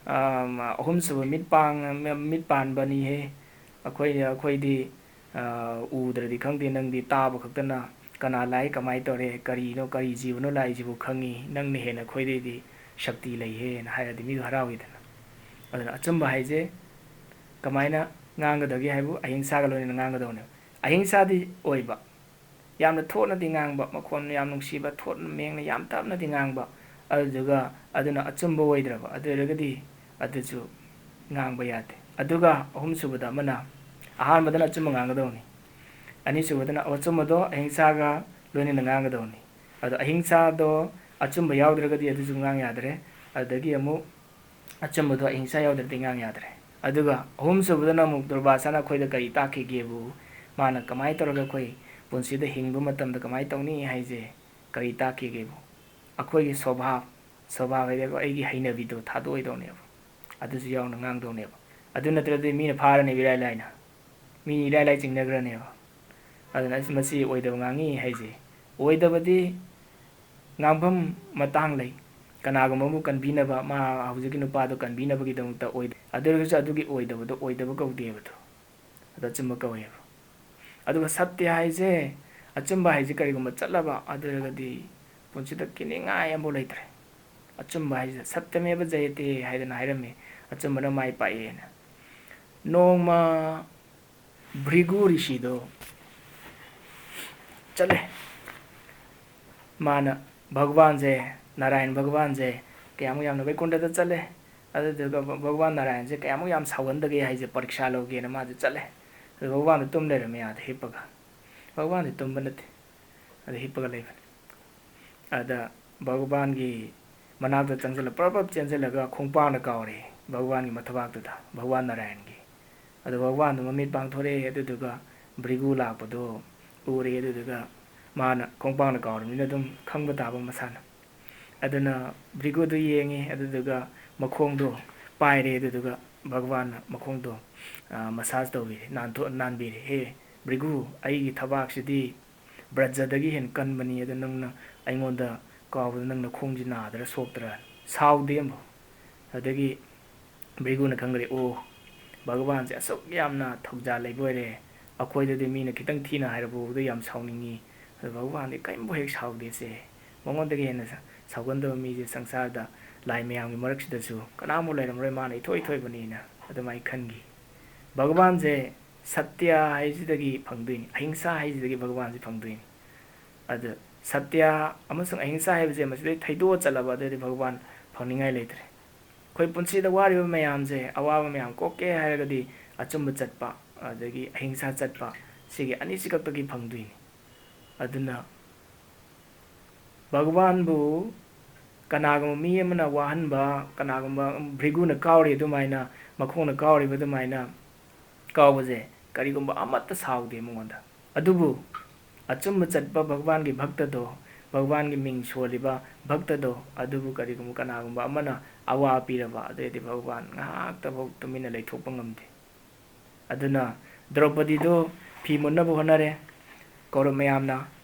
ꯑ, ꯑꯍꯨꯝꯁꯨꯕ ꯃꯤꯠ ꯄꯥꯡ-, ꯃꯤꯠ ꯄꯥꯟꯕꯅꯤꯍꯦ꯫ ꯑꯩꯈꯣꯏ, ꯑꯩꯈꯣꯏꯗꯤ, ꯑ, ꯎꯗ꯭ꯔꯗꯤ ꯈꯪꯗꯦ, ꯅꯪꯗꯤ ꯇꯥꯕ ꯈꯛꯇꯅ꯫ ꯀꯅꯥ ꯂꯥꯛꯏ, ꯀꯃꯥꯏꯅ ꯇꯧꯔꯦ, ꯀꯔꯤꯅꯣ, ꯀꯔꯤ ꯖꯤꯕꯅꯣ ꯂꯥꯛꯏꯁꯤꯕꯨ ꯈꯪꯉꯤ, ꯅꯪꯅ ꯍꯦꯟꯅ ꯑꯩꯈꯣꯏꯗꯩꯗꯤ ꯁꯛꯇꯤ ꯂꯩꯍꯦꯅ" ꯍꯥꯏꯔꯗꯤ ꯃꯤꯗꯣ ꯍꯔꯥꯎꯏꯗꯅ꯫ ꯑꯗꯨꯅ ꯑꯆꯨꯝꯕ ꯍꯥꯏꯁꯦ ꯀꯃꯥꯏꯅ ꯉꯥꯡꯒꯗꯒꯦ ꯍꯥꯏꯕꯨ ꯑꯍꯤꯡꯁꯥꯒ ꯂꯣꯏꯅꯅ ꯉꯥꯡꯒꯗꯧꯅꯦꯕ꯫ ꯑꯍꯤꯡꯁꯥꯗꯤ ꯑꯣꯏꯕ, ꯌꯥꯝꯅ ꯊꯣꯠꯅꯗꯤ ꯉꯥꯡꯕ, ꯃꯈꯣꯟ ꯌꯥꯝ ꯅꯨꯡꯁꯤꯕ, ꯊꯣꯠꯅ ꯃꯦꯡꯅ ꯌꯥꯝ ꯇꯞꯅꯗꯤ ꯉꯥꯡꯕ, ꯑꯗꯨꯗꯨꯒ ꯑꯗꯨꯅ ꯑꯆꯨꯝꯕ ꯑꯣꯏꯗ꯭ꯔꯕ, ꯑꯗꯨ ꯑꯣꯏꯔꯒꯗꯤ ꯑꯗꯨꯁꯨ ꯉꯥꯡꯕ ꯌꯥꯗꯦ꯫ ꯑꯗꯨꯒ ꯑꯍꯨꯝꯁꯨꯕꯗ ꯑꯃꯅ, ꯑꯍꯥꯟꯕꯗꯅ ꯑꯆꯨꯝꯕ ꯉꯥꯡꯒꯗꯧꯅꯤ, ꯑꯅꯤꯁꯨꯕꯗꯅ ꯑꯆꯨꯝꯕꯗꯣ ꯑꯍꯤꯡꯁꯥꯒ ꯂꯣꯏꯅꯅ ꯉꯥꯡꯒꯗꯧꯅꯤ꯫ ꯑꯗꯣ ꯑꯍꯤꯡꯁꯥꯗꯣ ꯑꯆꯨꯝꯕ ꯌꯥꯎꯗ꯭ꯔꯒꯗꯤ ꯑꯗꯨꯁꯨ ꯉꯥꯡ ꯌꯥꯗ꯭ꯔꯦ꯫ ꯑꯗꯨꯗꯒꯤ ꯑꯃꯨꯛ ꯑꯆꯨꯝꯕꯗꯣ ꯑꯍꯤꯡꯁꯥ ꯌꯥꯎꯗ꯭ꯔꯗꯤ ꯉꯥꯡ ꯌꯥꯗ꯭ꯔꯦ꯫ ꯑꯗꯨꯒ ꯑꯍꯨꯝꯁꯨꯕꯗꯅ ꯑꯃꯨꯛ ꯗꯨꯔꯕꯥꯁꯥꯅ ꯑꯩꯈꯣꯏꯗ ꯀꯔꯤ ꯇꯥꯛꯈꯤꯒꯦꯕꯨ, ꯃꯥꯅ ꯀꯃꯥꯏꯅ ꯇꯧꯔꯒ ꯑꯩꯈꯣꯏ ꯄꯨꯟꯁꯤꯗ ꯍꯤꯡꯕ ꯃꯇꯝꯗ ꯀꯃꯥꯏꯅ ꯇꯧꯅꯤ ꯍꯥꯏꯁꯦ ꯀꯔꯤ ꯇꯥꯛꯀꯦꯒꯦꯕꯨ? ꯑꯩꯈꯣꯏꯒꯤ ꯁꯣꯚꯥꯕ, ꯁꯣꯚꯥꯕ ꯍꯥꯏꯗꯤ ꯑꯩꯒꯤ ꯍꯩꯅꯕꯤꯗꯣ ꯊꯥꯗꯣꯛꯑꯣꯏꯗꯧꯅꯦꯕ꯫ ꯑꯗꯨꯁꯨ ꯌꯥꯎꯅ ꯉꯥꯡꯗꯧꯅꯦꯕ꯫ ꯑꯗꯨ ꯅꯠꯇ꯭ꯔꯗꯤ ꯃꯤꯅ ꯐꯥꯔꯅꯦꯕ ꯏꯔꯥꯏ ꯂꯥꯏꯅ꯫ ꯃꯤ ꯏꯔꯥꯏ ꯂꯥꯏ ꯆꯤꯡꯅꯈ꯭ꯔꯅꯦꯕ꯫ ꯑꯗꯨꯅ ꯑꯁ, ꯃꯁꯤ ꯑꯣꯏꯗꯕ ꯉꯥꯡꯉꯤ ꯍꯥꯏꯁꯦ꯫ ꯑꯣꯏꯗꯕꯗꯤ ꯉꯥꯡꯐꯝ ꯃꯇꯥꯡ ꯂꯩ꯫ ꯀꯅꯥꯒꯨꯝꯕ ꯑꯃꯕꯨ ꯀꯟꯕꯤꯅꯕ, ꯃꯥ ꯍꯧꯖꯤꯛꯀꯤ ꯅꯨꯄꯥꯗꯣ ꯀꯟꯕꯤꯅꯕꯒꯤꯗꯃꯛꯇ ꯑꯣꯏ-, ꯑꯗꯨ ꯑꯣꯏꯔꯒꯁꯨ ꯑꯗꯨꯒꯤ ꯑꯣꯏꯗꯕꯗꯣ ꯑꯣꯏꯗꯕ ꯀꯧꯗꯦꯕꯗꯣ꯫ ꯑꯗꯣ ꯑꯆꯨꯝꯕ ꯀꯧꯋꯦꯕ꯫ ꯑꯗꯨꯒ ꯁꯠꯇ꯭ꯌ ꯍꯥꯏꯁꯦ, ꯑꯆꯨꯝꯕ ꯍꯥꯏꯁꯦ ꯀꯔꯤꯒꯨꯝꯕ ꯆꯠꯂꯕ, ꯑꯗꯨ ꯑꯣꯏꯔꯒꯗꯤ ꯄꯨꯟꯁꯤꯗ ꯀꯤꯅꯤꯡꯉꯥꯏ ꯑꯃꯐꯥꯎ ꯂꯩꯇ꯭ꯔꯦ꯫ ꯑꯆꯨꯝꯕ ꯍꯥꯏꯁꯦ ꯁꯠꯇ꯭ꯌꯃꯦꯕ ꯖꯌꯇꯦ ꯍꯥꯏꯗꯅ ꯍꯥꯏꯔꯝꯃꯤ, ꯑꯆꯨꯝꯕꯅ ꯃꯥꯏ ꯄꯥꯛꯑꯦꯅ꯫ ꯅꯣꯡꯃ ꯚ꯭ꯔꯤꯒꯨ ꯔꯤꯁꯤꯗꯣ ꯆꯠꯂꯦ꯫ ꯃꯥꯅ ꯚꯒꯋꯥꯟꯁꯦ, ꯅꯥꯔꯥꯌꯟ ꯚꯒꯋꯥꯟꯁꯦ ꯀꯌꯥꯃꯨꯛ ꯌꯥꯝꯅ ꯕꯩꯀꯨꯟꯊꯗ ꯆꯠꯂꯦ꯫ ꯑꯗꯨꯗꯨꯒ ꯚ-, ꯚꯒꯋꯥꯟ ꯅꯥꯔꯥꯌꯟꯁꯦ ꯀꯌꯥꯃꯨꯛ ꯌꯥꯝ ꯁꯥꯎꯒꯟꯗꯒꯦ ꯍꯥꯏꯁꯦ ꯄꯔꯤꯛꯁꯥ ꯂꯧꯒꯦꯅ ꯃꯥꯁꯦ ꯆꯠꯂꯦ꯫ ꯑꯗꯨ ꯚꯒꯋꯥꯟꯗꯣ ꯇꯨꯝ ꯂꯩꯔꯝꯃꯦ ꯑꯥꯗ ꯍꯤꯞꯄꯒ꯫ ꯚꯒꯋꯥꯟꯗꯤ ꯇꯨꯝꯕ ꯅꯠꯇꯦ, ꯑꯗ ꯍꯤꯞꯄꯒ ꯂꯩꯕꯅꯤ꯫ ꯑꯗ ꯚꯒꯋꯥꯟꯒꯤ ꯃꯅꯥꯛꯇ ꯆꯪꯁꯤꯜꯂ-, ꯄ꯭ꯔꯞ ꯄ꯭ꯔꯞ ꯆꯦꯟꯁꯤꯜꯂꯒ ꯈꯣꯡꯄꯥꯛꯅ ꯀꯥꯎꯔꯦ ꯚꯒꯋꯥꯟꯒꯤ ꯃꯊꯕꯥꯛꯇꯨꯗ, ꯚꯒꯋꯥꯟ ꯅꯥꯔꯥꯌꯟꯒꯤ꯫ ꯑꯗꯣ ꯚꯒꯋꯥꯟꯗꯣ ꯃꯃꯤꯠ ꯄꯥꯡꯊꯣꯔꯛꯑꯦ, ꯑꯗꯨꯗꯨꯒ ꯚ꯭ꯔꯤꯒꯨ ꯂꯥꯛꯄꯗꯣ ꯎꯔꯦ, ꯑꯗꯨꯗꯨꯒ ꯃꯥꯅ ꯈꯣꯡꯄꯥꯛꯅ ꯀꯥꯎꯔꯕꯅꯤꯅ ꯑꯗꯨꯝ ꯈꯪꯕ ꯇꯥꯕ ꯃꯁꯥꯅ꯫ ꯑꯗꯨꯅ ꯚ꯭ꯔꯤꯒꯨꯗꯨ ꯌꯦꯡꯉꯦ, ꯑꯗꯨꯗꯨꯒ ꯃꯈꯣꯡꯗꯣ ꯄꯥꯏꯔꯦ, ꯑꯗꯨꯗꯨꯒ ꯚꯒꯋꯥꯟꯅ ꯃꯈꯣꯡꯗꯣ, ꯑ, ꯃꯁꯥꯖ ꯇꯧꯕꯤꯔꯦ, ꯅꯥꯟꯊꯣꯛ-, ꯅꯥꯟꯕꯤꯔꯦ꯫ "ꯍꯦ ꯚ꯭ꯔꯤꯒꯨ, ꯑꯩꯒꯤ ꯊꯕꯥꯛꯁꯤꯗꯤ ꯕ꯭ꯔꯖꯗꯒꯤ ꯍꯦꯟꯅ ꯀꯟꯕꯅꯤ, ꯑꯗꯣ ꯅꯪꯅ ꯑꯩꯉꯣꯟꯗ ꯀꯥꯎꯕꯗ ꯅꯪ ꯅꯈꯣꯡꯁꯤ ꯅꯥꯗ꯭ꯔꯥ ꯁꯣꯛꯇ꯭ꯔꯥ?" ꯁꯥꯎꯗꯦ ꯑꯃꯐꯥꯎ꯫ ꯑꯗꯒꯤ ꯚ꯭ꯔꯤꯒꯨꯅ ꯈꯪꯈ꯭ꯔꯦ, "ꯑꯣ, ꯚꯒꯋꯥꯟꯁꯦ ꯑꯁꯨꯛ ꯌꯥꯝꯅ ꯊꯧꯖꯥꯜ ꯂꯩꯕ ꯑꯣꯏꯔꯦ, ꯑꯩꯈꯣꯏꯗꯗꯤ ꯃꯤꯅ ꯈꯤꯇꯪ ꯊꯤꯅ ꯍꯥꯏꯔꯛꯄ ꯐꯥꯎꯕꯗ ꯌꯥꯝ ꯁꯥꯎꯅꯤꯡꯉꯤ, ꯑꯗꯣ ꯚꯒꯋꯥꯟꯗꯤ ꯀꯔꯤꯝꯐꯥꯎ ꯍꯦꯛ ꯁꯥꯎꯗꯦꯁꯦ, ꯃꯉꯣꯟꯗꯒꯤ ꯍꯦꯟꯅ ꯁꯥꯎꯒꯟꯗꯕ ꯃꯤꯁꯦ ꯁꯪꯁꯥꯔꯗ ꯂꯥꯏ ꯃꯌꯥꯝꯒꯤ ꯃꯔꯛꯁꯤꯗꯁꯨ ꯀꯅꯥꯝꯐꯥꯎ ꯂꯩꯔꯝꯃꯔꯣꯏ, ꯃꯥꯅ ꯏꯊꯣꯏ ꯊꯣꯏꯕꯅꯤꯅ" ꯑꯗꯨꯃꯥꯏꯅ ꯈꯟꯈꯤ꯫ ꯚꯒꯋꯥꯟꯁꯦ ꯁꯇ꯭ꯌ ꯍꯥꯏꯁꯤꯗꯒꯤ ꯐꯪꯗꯣꯏꯅꯤ, ꯑꯍꯤꯡꯁꯥ ꯍꯥꯏꯁꯤꯗꯒꯤ ꯚꯒꯋꯥꯟꯁꯦ ꯐꯪꯗꯣꯏꯅꯤ꯫ ꯑꯗ ꯁꯇ꯭ꯌ ꯑꯃꯁꯨꯡ ꯑꯍꯤꯡꯁꯥ ꯍꯥꯏꯕꯁꯦ ꯃꯁꯤꯗꯩ ꯊꯩꯗꯣꯛꯑ ꯆꯠꯂꯕ ꯑꯗꯨꯗꯤ ꯚꯒꯋꯥꯟ ꯐꯪꯅꯤꯡꯉꯥꯏ ꯂꯩꯇ꯭ꯔꯦ꯫ ꯑꯩꯈꯣꯏ ꯄꯨꯟꯁꯤꯗ ꯋꯥꯔꯤꯕ ꯃꯌꯥꯝꯁꯦ, ꯑꯋꯥꯕ ꯃꯌꯥꯝ ꯀꯣꯛꯀꯦ ꯍꯥꯏꯔꯒꯗꯤ ꯑꯆꯨꯝꯕ ꯆꯠꯄ, ꯑꯗꯒꯤ ꯑꯍꯤꯡꯁꯥ ꯆꯠꯄ, ꯁꯤꯒꯤ ꯑꯅꯤꯁꯤ ꯈꯛꯇꯒꯤ ꯐꯪꯗꯣꯏꯅꯤ꯫ ꯑꯗꯨꯅ ꯚꯒꯋꯥꯟꯕꯨ ꯀꯅꯥꯒꯨꯝꯕ ꯃꯤ ꯑꯃꯅ ꯋꯥꯍꯟꯕ, ꯀꯅꯥꯒꯨꯝꯕ ꯚ꯭ꯔꯤꯒꯨꯅ ꯀꯥꯎꯔꯤ ꯑꯗꯨꯃꯥꯏꯅ, ꯃꯈꯣꯡꯅ ꯀꯥꯎꯔꯤꯕ ꯑꯗꯨꯃꯥꯏꯅ ꯀꯥꯎꯕꯁꯦ ꯀꯔꯤꯒꯨꯝꯕ ꯑꯃꯠꯇ ꯁꯥꯎꯗꯦ ꯃꯉꯣꯟꯗ꯫ ꯑꯗꯨꯕꯨ ꯑꯆꯨꯝꯕ ꯆꯠꯄ ꯚꯒꯋꯥꯟꯒꯤ ꯚꯛꯇꯗꯣ, ꯚꯒꯋꯥꯟꯒꯤ ꯃꯤꯡ ꯁꯣꯜꯂꯤꯕ ꯚꯛꯇꯗꯣ, ꯑꯗꯨꯕꯨ ꯀꯔꯤꯒꯨꯝꯕ ꯀꯅꯥꯒꯨꯝꯕ ꯑꯃꯅ ꯑꯋꯥ ꯄꯤꯔꯕ, ꯑꯗꯨꯑꯣꯏꯗꯤ ꯚꯒꯋꯥꯟ ꯉꯥꯏꯍꯥꯛꯇꯐꯥꯎ ꯇꯨꯃꯤꯟꯅ ꯂꯩꯊꯣꯛꯄ ꯉꯝꯗꯦ꯫ ꯑꯗꯨꯅ ꯗ꯭ꯔꯧꯄꯗꯤꯗꯨ ꯐꯤ ꯃꯨꯟꯅꯕ ꯍꯣꯠꯅꯔꯦ ꯀꯧꯔꯕ ꯃꯌꯥꯝꯅ꯫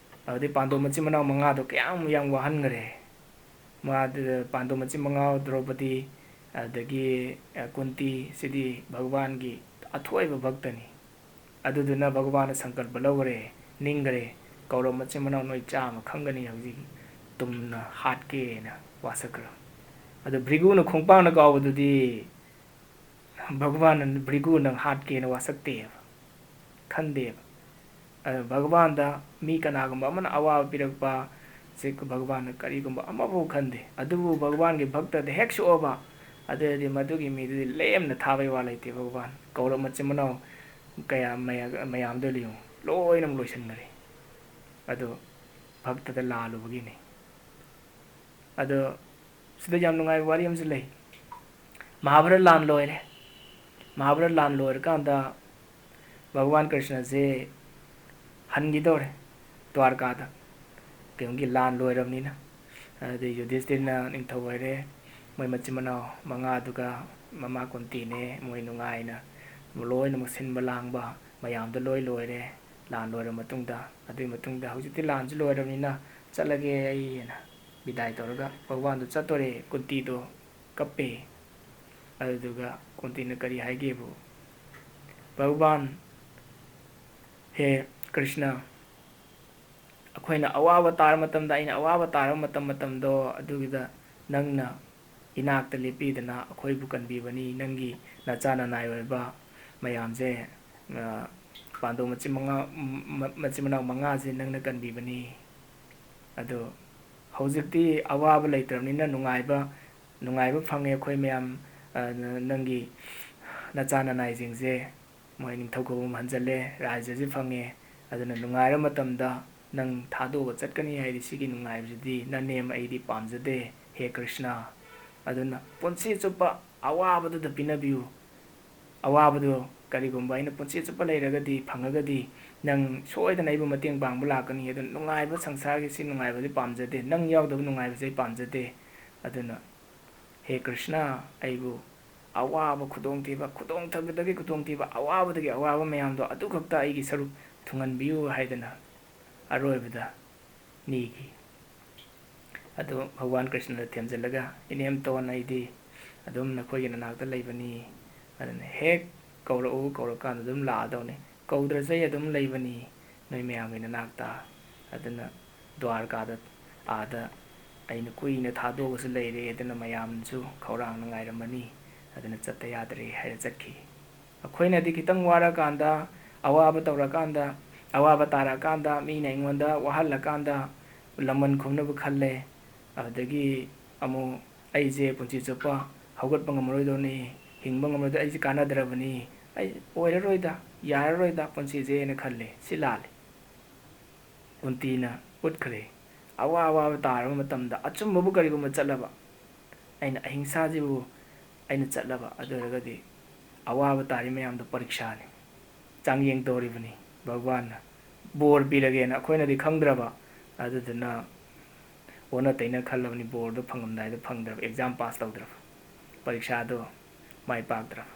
ꯑꯗꯨꯗꯩ ꯄꯥꯟꯗꯣꯞ ꯃꯆꯤꯟ ꯃꯅꯥꯎ ꯃꯉꯥꯗꯣ ꯀꯌꯥꯝ ꯌꯥꯝ ꯋꯥꯍꯟꯈ꯭ꯔꯦ꯫ ꯃꯥ-, ꯄꯥꯟꯗꯣꯞ ꯃꯆꯤꯟ ꯃꯉꯥ, ꯗ꯭ꯔꯧꯄꯗꯤ, ꯑꯗꯒꯤ, ꯑ, ꯀꯨꯟꯇꯤ, ꯁꯤꯗꯤ ꯚꯒꯋꯥꯟꯒꯤ ꯑꯊꯣꯏꯕ ꯚꯛꯇꯅꯤ꯫ ꯑꯗꯨꯗꯨꯅ ꯚꯒꯋꯥꯟꯅ ꯁꯪꯀꯜꯄ ꯂꯧꯈ꯭ꯔꯦ, ꯅꯤꯡꯈ꯭ꯔꯦ, "ꯀꯧꯔꯕ ꯃꯆꯤꯟ ꯃꯅꯥꯎ ꯅꯣꯏ ꯆꯥꯝꯃ ꯈꯪꯒꯅꯤ ꯍꯧꯖꯤꯛ ꯇꯨꯝꯅ ꯍꯥꯠꯀꯦꯅ" ꯋꯥꯁꯛꯈ꯭ꯔꯕ꯫ ꯑꯗꯨ ꯚ꯭ꯔꯤꯒꯨꯅ ꯈꯣꯡꯄꯥꯛꯅ ꯀꯥꯎꯕꯗꯨꯗꯤ ꯚꯒꯋꯥꯟꯅ ꯚ꯭ꯔꯤꯒꯨ ꯅꯪ ꯍꯥꯠꯀꯦꯅ ꯋꯥꯁꯛꯇꯦꯕ, ꯈꯟꯗꯦꯕ꯫ ꯑꯗꯨ ꯚꯒꯋꯥꯟꯗ ꯃꯤ ꯀꯅꯥꯒꯨꯝꯕ ꯑꯃꯅ ꯑꯋꯥꯕ ꯄꯤꯔꯛꯄ ꯁꯤ ꯚꯒꯋꯥꯟꯅ ꯀꯔꯤꯒꯨꯝꯕ ꯑꯃꯐꯥꯎ ꯈꯟꯗꯦ꯫ ꯑꯗꯨꯕꯨ ꯚꯒꯋꯥꯟꯒꯤ ꯚꯛꯇꯗ ꯍꯦꯛ ꯁꯣꯛꯑꯕ, ꯑꯗꯨꯗꯤ ꯃꯗꯨꯒꯤ ꯃꯤꯗꯨꯗꯤ ꯂꯦꯝꯅ ꯊꯥꯕꯩ ꯋꯥ ꯂꯩꯇꯦ꯫ ꯚꯒꯋꯥꯟ ꯀꯧꯔꯕ ꯃꯆꯤꯟ ꯃꯅꯥꯎ ꯀꯌꯥ ꯃꯌꯥ-, ꯃꯌꯥꯝꯗꯣ ꯂꯤꯌꯨ, ꯂꯣꯏꯅꯃꯛ ꯂꯣꯏꯁꯤꯟꯈꯔꯦ꯫ ꯑꯗꯨ ꯚꯛꯇꯗ ꯂꯥꯜꯂꯨꯕꯒꯤꯅꯤ꯫ ꯑꯗꯣ ꯁꯤꯗ ꯌꯥꯝ ꯅꯨꯡꯉꯥꯏꯕ ꯋꯥꯔꯤ ꯑꯃꯁꯨ ꯂꯩ꯫ ꯃꯍꯥꯚꯥꯔꯠ ꯂꯥꯟ ꯂꯣꯏꯔꯦ꯫ ꯃꯍꯥꯚꯥꯔꯠ ꯂꯥꯟ ꯂꯣꯏꯔꯀꯥꯟꯗ ꯚꯒꯋꯥꯟ ꯀ꯭ꯔꯤꯁꯅꯁꯦ ꯍꯟꯈꯤꯗꯧꯔꯦ ꯗ꯭ꯋꯥꯔꯀꯥꯗ꯫ ꯀꯩꯅꯣꯒꯤ ꯂꯥꯟ ꯂꯣꯏꯔꯕꯅꯤꯅ꯫ ꯑꯗꯨꯗꯩ ꯌꯨꯙꯤꯁꯇꯤꯔꯅ ꯅꯤꯡꯊꯧ ꯑꯣꯏꯔꯦ꯫ ꯃꯣꯏ ꯃꯆꯤꯟ ꯃꯅꯥꯎ ꯃꯉꯥꯗꯨꯒ ꯃꯃꯥ ꯀꯨꯟꯇꯤꯅꯦ, ꯃꯣꯏ ꯅꯨꯡꯉꯥꯏꯅ ꯂꯣꯏꯅꯃꯛ ꯁꯤꯟꯕ ꯂꯥꯡꯕ ꯃꯌꯥꯝꯗꯣ ꯂꯣꯏ ꯂꯣꯏꯔꯦ꯫ ꯂꯥꯟ ꯂꯣꯏꯔꯕ ꯃꯇꯨꯡꯗ, ꯑꯗꯨꯒꯤ ꯃꯇꯨꯡꯗ ꯍꯧꯖꯤꯛꯇꯤ ꯂꯥꯟꯁꯨ ꯂꯣꯏꯔꯕꯅꯤꯅ ꯆꯠꯂꯒꯦ ꯑꯩ ꯍꯥꯏꯅ ꯕꯤꯗꯥꯏ ꯇꯧꯔꯒ ꯚꯒꯋꯥꯟꯗꯣ ꯆꯠꯇꯣꯔꯦ꯫ ꯀꯨꯟꯇꯤꯗꯣ ꯀꯞꯄꯦ꯫ ꯑꯗꯨꯗꯨꯒ ꯀꯨꯟꯇꯤꯅ ꯀꯔꯤ ꯍꯥꯏꯒꯦꯕꯨ, "ꯚꯒꯋꯥꯟ, ꯍꯦ ꯀ꯭ꯔꯤꯁꯅ, ꯑꯩꯈꯣꯏꯅ ꯑꯋꯥꯕ ꯇꯥꯔ ꯃꯇꯝꯗ, ꯑꯩꯅ ꯑꯋꯥꯕ ꯇꯥꯔꯕ ꯃꯇꯝ, ꯃꯇꯝꯗꯣ ꯑꯗꯨꯒꯤꯗ ꯅꯪꯅ ꯏꯅꯥꯛꯇ ꯂꯦꯞꯄꯤꯗꯅ ꯑꯩꯈꯣꯏꯕꯨ ꯀꯟꯕꯤꯕꯅꯤ, ꯅꯪꯒꯤ ꯅꯆꯥ ꯅꯅꯥꯏ ꯑꯣꯏꯕ ꯃꯌꯥꯝꯁꯦ, ꯑ, ꯄꯥꯟꯗꯣꯞ ꯃꯆꯤꯟ ꯃꯉꯥ, ꯃ-, ꯃꯆꯤꯟ ꯃꯅꯥꯎ ꯃꯉꯥꯁꯦ ꯅꯪꯅ ꯀꯟꯕꯤꯕꯅꯤ꯫ ꯑꯗꯣ ꯍꯧꯖꯤꯛꯇꯤ ꯑꯋꯥꯕ ꯂꯩꯇ꯭ꯔꯕꯅꯤꯅ ꯅꯨꯡꯉꯥꯏꯕ, ꯅꯨꯡꯉꯥꯏꯕ ꯐꯪꯉꯦ ꯑꯩꯈꯣꯏ ꯃꯌꯥꯝ, ꯑ, ꯅ-, ꯅꯪꯒꯤ ꯅꯆꯥ ꯅꯅꯥꯏꯁꯤꯡꯁꯦ, ꯃꯣꯏ ꯅꯤꯡꯊꯧ ꯈꯨꯕꯝ ꯍꯟꯖꯜꯂꯦ, ꯔꯥꯖ꯭ꯌꯁꯦ ꯐꯪꯉꯦ꯫ ꯑꯗꯨꯅ ꯅꯨꯡꯉꯥꯏꯔ ꯃꯇꯝꯗ ꯅꯪ ꯊꯥꯗꯣꯛꯑꯒ ꯆꯠꯀꯅꯤ ꯍꯥꯏꯗꯤ ꯁꯤꯒꯤ ꯅꯨꯡꯉꯥꯏꯕꯁꯤꯗꯤ ꯅꯅꯦꯝ ꯑꯩꯗꯤ ꯄꯥꯝꯖꯗꯦ, ꯍꯦ ꯀ꯭ꯔꯤꯁꯅ꯫ ꯑꯗꯨꯅ ꯄꯨꯟꯁꯤ ꯆꯨꯞꯄ ꯑꯋꯥꯕꯗꯨꯗ ꯄꯤꯅꯕꯤꯌꯨ, ꯑꯋꯥꯕꯗꯨ ꯀꯔꯤꯒꯨꯝꯕ ꯑꯩꯅ ꯄꯨꯟꯁꯤ ꯆꯨꯞꯄ ꯂꯩꯔꯒꯗꯤ, ꯐꯪꯉꯒꯗꯤ, ꯅꯪ ꯁꯣꯏꯗꯅ ꯑꯩꯕꯨ ꯃꯇꯦꯡ ꯄꯥꯡꯕ ꯂꯥꯛꯀꯅꯤ꯫ ꯑꯗꯨꯅ ꯅꯨꯡꯉꯥꯏꯕ ꯁꯪꯁꯥꯔꯒꯤ ꯁꯤ ꯅꯨꯡꯉꯥꯏꯕꯁꯦ ꯄꯥꯝꯖꯗꯦ, ꯅꯪ ꯌꯥꯎꯗꯕ ꯅꯨꯡꯉꯥꯏꯕꯁꯦ ꯑꯩ ꯄꯥꯝꯖꯗꯦ꯫ ꯑꯗꯨꯅ ꯍꯦ ꯀ꯭ꯔꯤꯁꯅ, ꯑꯩꯕꯨ ꯑꯋꯥꯕ ꯈꯨꯗꯣꯡꯊꯤꯕ, ꯈꯨꯗꯣꯡꯊꯤꯕꯗꯒꯤ ꯈꯨꯗꯣꯡꯊꯤꯕ, ꯑꯋꯥꯕꯗꯒꯤ ꯑꯋꯥꯕ ꯃꯌꯥꯝꯗꯣ ꯑꯗꯨꯈꯛꯇ ꯑꯩꯒꯤ ꯁꯔꯨꯛ ꯊꯨꯡꯍꯟꯕꯤꯌꯨ ꯍꯥꯏꯗꯅ ꯑꯔꯣꯏꯕꯗ ꯅꯤꯈꯤ꯫ ꯑꯗꯨ ꯚꯒꯋꯥꯟ ꯀ꯭ꯔꯤꯁꯅꯗ ꯊꯦꯝꯖꯤꯜꯂꯒ, "ꯏꯅꯦꯝꯇꯣꯟ, ꯑꯩꯗꯤ ꯑꯗꯨꯝ ꯅꯈꯣꯏꯒꯤ ꯅꯅꯥꯛꯇ ꯂꯩꯕꯅꯤ, ꯑꯗꯨꯅ ꯍꯦꯛ ꯀꯧꯔꯛꯎ, ꯀꯧꯔꯀꯥꯟꯗ ꯑꯗꯨꯝ ꯂꯥꯛꯑꯗꯧꯅꯤ꯫ ꯀꯧꯗ꯭ꯔꯁꯨ ꯑꯩ ꯑꯗꯨꯝ ꯂꯩꯕꯅꯤ ꯅꯣꯏ ꯃꯌꯥꯝꯒꯤ ꯅꯅꯥꯛꯇ꯫ ꯑꯗꯨꯅ ꯗ꯭ꯋꯥꯔꯀꯥꯗ, ꯑꯥꯗ ꯑꯩꯅ ꯀꯨꯏꯅ ꯊꯥꯗꯣꯛꯑꯒꯁꯨ ꯂꯩꯔꯦ, ꯑꯗꯨꯅ ꯃꯌꯥꯝꯁꯨ ꯈꯧꯔꯥꯡꯅ ꯉꯥꯏꯔꯝꯃꯅꯤ, ꯑꯗꯨꯅ ꯆꯠꯇ ꯌꯥꯗ꯭ꯔꯦ" ꯍꯥꯏꯔ ꯆꯠꯈꯤ꯫ ꯑꯩꯈꯣꯏꯅꯗꯤ ꯈꯤꯇꯪ ꯋꯥꯔꯀꯥꯟꯗ, ꯑꯋꯥꯕ ꯇꯧꯔꯀꯥꯟꯗ, ꯑꯋꯥꯕ ꯇꯥꯔꯛꯑꯀꯥꯟꯗ ꯃꯤꯅ ꯑꯩꯉꯣꯟꯗ ꯋꯥꯍꯜꯂꯀꯥꯟꯗ ꯂꯃꯟ ꯈꯨꯝꯅꯕ ꯈꯜꯂꯦ꯫ ꯑꯗꯨꯗꯒꯤ ꯑꯃꯨꯛ ꯑꯩꯁꯦ ꯄꯨꯟꯁꯤ ꯆꯨꯞꯄ ꯍꯧꯒꯠꯄ ꯉꯝꯃꯔꯣꯏꯗꯧꯅꯤ, ꯍꯤꯡꯕ ꯉꯝꯃꯔꯣꯏꯗꯧ, ꯑꯩꯁꯦ ꯀꯥꯟꯅꯗ꯭ꯔꯕꯅꯤ, ꯑꯩ ꯑꯣꯏꯔꯔꯣꯏꯗ, ꯌꯥꯔꯔꯣꯏꯗ ꯄꯨꯟꯁꯤꯁꯦꯅ ꯈꯜꯂꯦ꯫ ꯁꯤ ꯂꯥꯜꯂꯦ꯫ ꯀꯨꯟꯇꯤꯅ ꯎꯠꯈ꯭ꯔꯦ꯫ ꯑꯋꯥ ꯑꯋꯥꯕ ꯇꯥꯔꯕ ꯃꯇꯝꯗ ꯑꯆꯨꯝꯕꯕꯨ ꯀꯔꯤꯒꯨꯝꯕ ꯆꯠꯂꯕ, ꯑꯩꯅ ꯑꯍꯤꯡꯁꯥꯁꯤꯕꯨ ꯑꯩꯅ ꯆꯠꯂꯕ, ꯑꯗꯨ ꯑꯣꯏꯔꯒꯗꯤ ꯑꯋꯥꯕ ꯇꯥꯔꯤ ꯃꯌꯥꯝꯗꯣ ꯄꯔꯤꯛꯁꯥꯅꯤ, ꯆꯥꯡꯌꯦꯡ ꯇꯧꯔꯤꯕꯅꯤ ꯚꯒꯋꯥꯟꯅ꯫ ꯕꯣꯔ ꯄꯤꯔꯒꯦꯅ ꯑꯩꯈꯣꯏꯅꯗꯤ ꯈꯪꯗ꯭ꯔꯕ, ꯑꯗꯨꯗꯨꯅ ꯑꯣꯟꯅ ꯇꯩꯅ ꯈꯜꯂꯕꯅꯤ, ꯕꯣꯔꯗꯣ ꯐꯪꯉꯝꯗꯥꯏꯗ ꯐꯪꯗ꯭ꯔꯕ, ꯑꯦꯛꯖꯥꯝ ꯄꯥꯁ ꯇꯧꯗ꯭ꯔꯕ, ꯄꯔꯤꯈꯥꯗꯣ ꯃꯥꯏ ꯄꯥꯛꯇ꯭ꯔꯕ꯫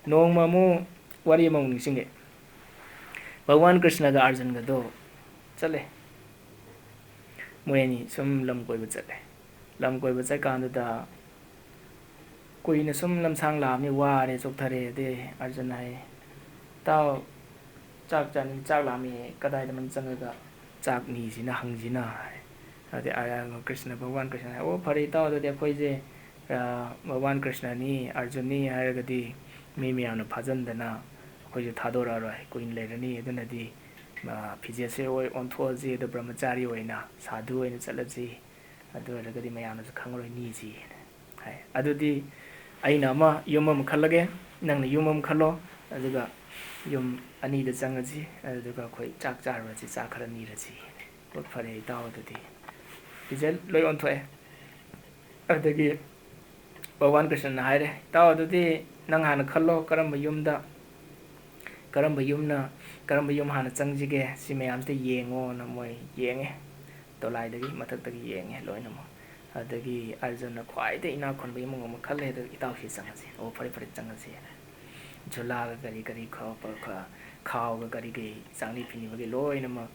ꯅꯣꯡꯃ ꯑꯃꯨꯛ ꯋꯥꯔꯤ ꯑꯃꯃꯨꯛ ꯅꯤꯡꯁꯤꯡꯉꯦ꯫ ꯚꯒꯋꯥꯟ ꯀ꯭ꯔꯤꯁꯅꯒ ꯑꯥꯔꯖꯨꯟꯒꯗꯣ ꯆꯠꯂꯦ꯫ ꯃꯣꯏ ꯑꯅꯤ ꯁꯨꯝ ꯂꯝ ꯀꯣꯏꯕ ꯆꯠꯂꯦ꯫ ꯂꯝ ꯀꯣꯏꯕ ꯆꯠꯀꯥꯟꯗꯨꯗ ꯀꯨꯏꯅ ꯁꯨꯝ ꯂꯝꯁꯥꯡ ꯂꯥꯛꯑꯕꯅꯤ, ꯋꯥꯔꯦ, ꯆꯣꯛꯊꯔꯦ꯫ ꯑꯗꯩ ꯑꯥꯔꯖꯨꯟ ꯍꯥꯏ, "ꯏꯇꯥꯎ, ꯆꯥꯛ ꯆꯥꯅꯤꯡ, ꯆꯥꯛ ꯂꯥꯝꯃꯤ, ꯀꯗꯥꯏꯗꯅꯣꯝ ꯆꯪꯉꯒ ꯆꯥꯛ ꯅꯤꯁꯤꯅ, ꯍꯪꯁꯤꯅ" ꯍꯥꯏ꯫ ꯑꯗꯩ ꯑꯥ, ꯀ꯭ꯔꯤꯁꯅ, ꯚꯒꯋꯥꯟ ꯀ꯭ꯔꯤꯁꯅ ꯍꯥꯏ, "ꯑꯣ, ꯐꯔꯦ ꯏꯇꯥꯎ, ꯑꯗꯨꯗꯤ ꯑꯩꯈꯣꯏꯁꯦ, ꯑ, ꯚꯒꯋꯥꯟ ꯀ꯭ꯔꯤꯁꯅꯅꯤ, ꯑꯥꯔꯖꯨꯟꯅꯤ ꯍꯥꯏꯔꯒꯗꯤ ꯃꯤ ꯃꯌꯥꯝꯅ ꯐꯥꯖꯟꯗꯅ ꯑꯩꯈꯣꯏꯁꯨ ꯊꯥꯗꯣꯔꯛꯑꯔꯣꯏ, ꯀꯨꯏꯅ ꯂꯩꯔꯅꯤ꯫ ꯑꯗꯨꯅꯗꯤ, ꯑ, ꯐꯤꯖꯦꯠꯁꯦ ꯍꯣꯏ ꯑꯣꯟꯊꯣꯛꯑꯁꯤ, ꯑꯗꯣ ꯕ꯭ꯔꯍ꯭ꯃꯆꯥꯔꯤ ꯑꯣꯏꯅ, ꯁꯥꯙꯨ ꯑꯣꯏꯅ ꯆꯠꯂꯁꯤ꯫ ꯑꯗꯨ ꯑꯣꯏꯔꯒꯗꯤ ꯃꯌꯥꯝꯅꯁꯨ ꯈꯪꯉꯔꯣꯏ, ꯅꯤꯁꯤ" ꯍꯥꯏ꯫ "ꯑꯗꯨꯗꯤ ꯑꯩꯅ ꯑꯃ, ꯌꯨꯝ ꯑꯃ ꯈꯜꯂꯒꯦ, ꯅꯪꯅ ꯌꯨꯝ ꯑꯃ ꯈꯜꯂꯣ, ꯑꯗꯨꯒ ꯌꯨꯝ ꯑꯅꯤꯗ ꯆꯪꯉꯁꯤ, ꯑꯗꯨꯗꯨꯒ ꯑꯩꯈꯣꯏ ꯆꯥꯛ ꯆꯥꯔꯨꯔꯁꯤ, ꯆꯥꯛ ꯈꯔ ꯅꯤꯔꯁꯤ"꯫ "ꯍꯣꯏ, ꯐꯔꯦ ꯏꯇꯥꯎ, ꯑꯗꯨꯗꯤ"꯫ ꯐꯤꯖꯦꯠ ꯂꯣꯏ ꯑꯣꯟꯊꯣꯛꯑꯦ꯫ ꯑꯗꯨꯗꯒꯤ ꯚꯒꯋꯥꯟ ꯀ꯭ꯔꯤꯁꯅꯅ ꯍꯥꯏꯔꯦ, "ꯏꯇꯥꯎ, ꯑꯗꯨꯗꯤ ꯅꯪ ꯍꯥꯟꯅ ꯈꯜꯂꯣ, ꯀꯔꯝꯕ ꯌꯨꯝꯗ ꯀꯔꯝꯕ ꯌꯨꯝꯅ, ꯀꯔꯝꯕ ꯌꯨꯝ ꯍꯥꯟꯅ ꯆꯪꯁꯤꯒꯦ, ꯁꯤ ꯃꯌꯥꯝꯁꯤꯗ ꯌꯦꯡꯉꯣꯅ ꯃꯣꯏ ꯌꯦꯡꯉꯦ꯫ ꯗꯣꯂꯥꯏꯗꯒꯤ ꯃꯊꯛꯇꯒꯤ ꯌꯦꯡꯉꯦ ꯂꯣꯏꯅꯃꯛ꯫ ꯑꯗꯒꯤ ꯑꯔꯖꯨꯟꯅ ꯈ꯭ꯋꯥꯏꯗꯒꯤ ꯏꯅꯥꯛ ꯈꯨꯟꯕ ꯏꯃꯨꯡ ꯑꯃ ꯈꯜꯂꯦ, ꯑꯗꯨ ꯏꯇꯥꯎꯁꯤ ꯆꯪꯉꯁꯤ꯫ "ꯑꯣ, ꯐꯔꯦ, ꯐꯔꯦ, ꯆꯪꯉꯁꯤ" ꯍꯥꯏꯅ꯫ ꯖꯨꯂꯥꯒ ꯀꯔꯤ ꯀꯔꯤ ꯈꯥꯎ-, ꯈꯥꯎꯒ ꯀꯔꯤ ꯀꯔꯤ ꯆꯥꯛꯅꯤ ꯐꯤꯅꯤꯕꯒꯤ ꯂꯣꯏꯅꯃꯛ,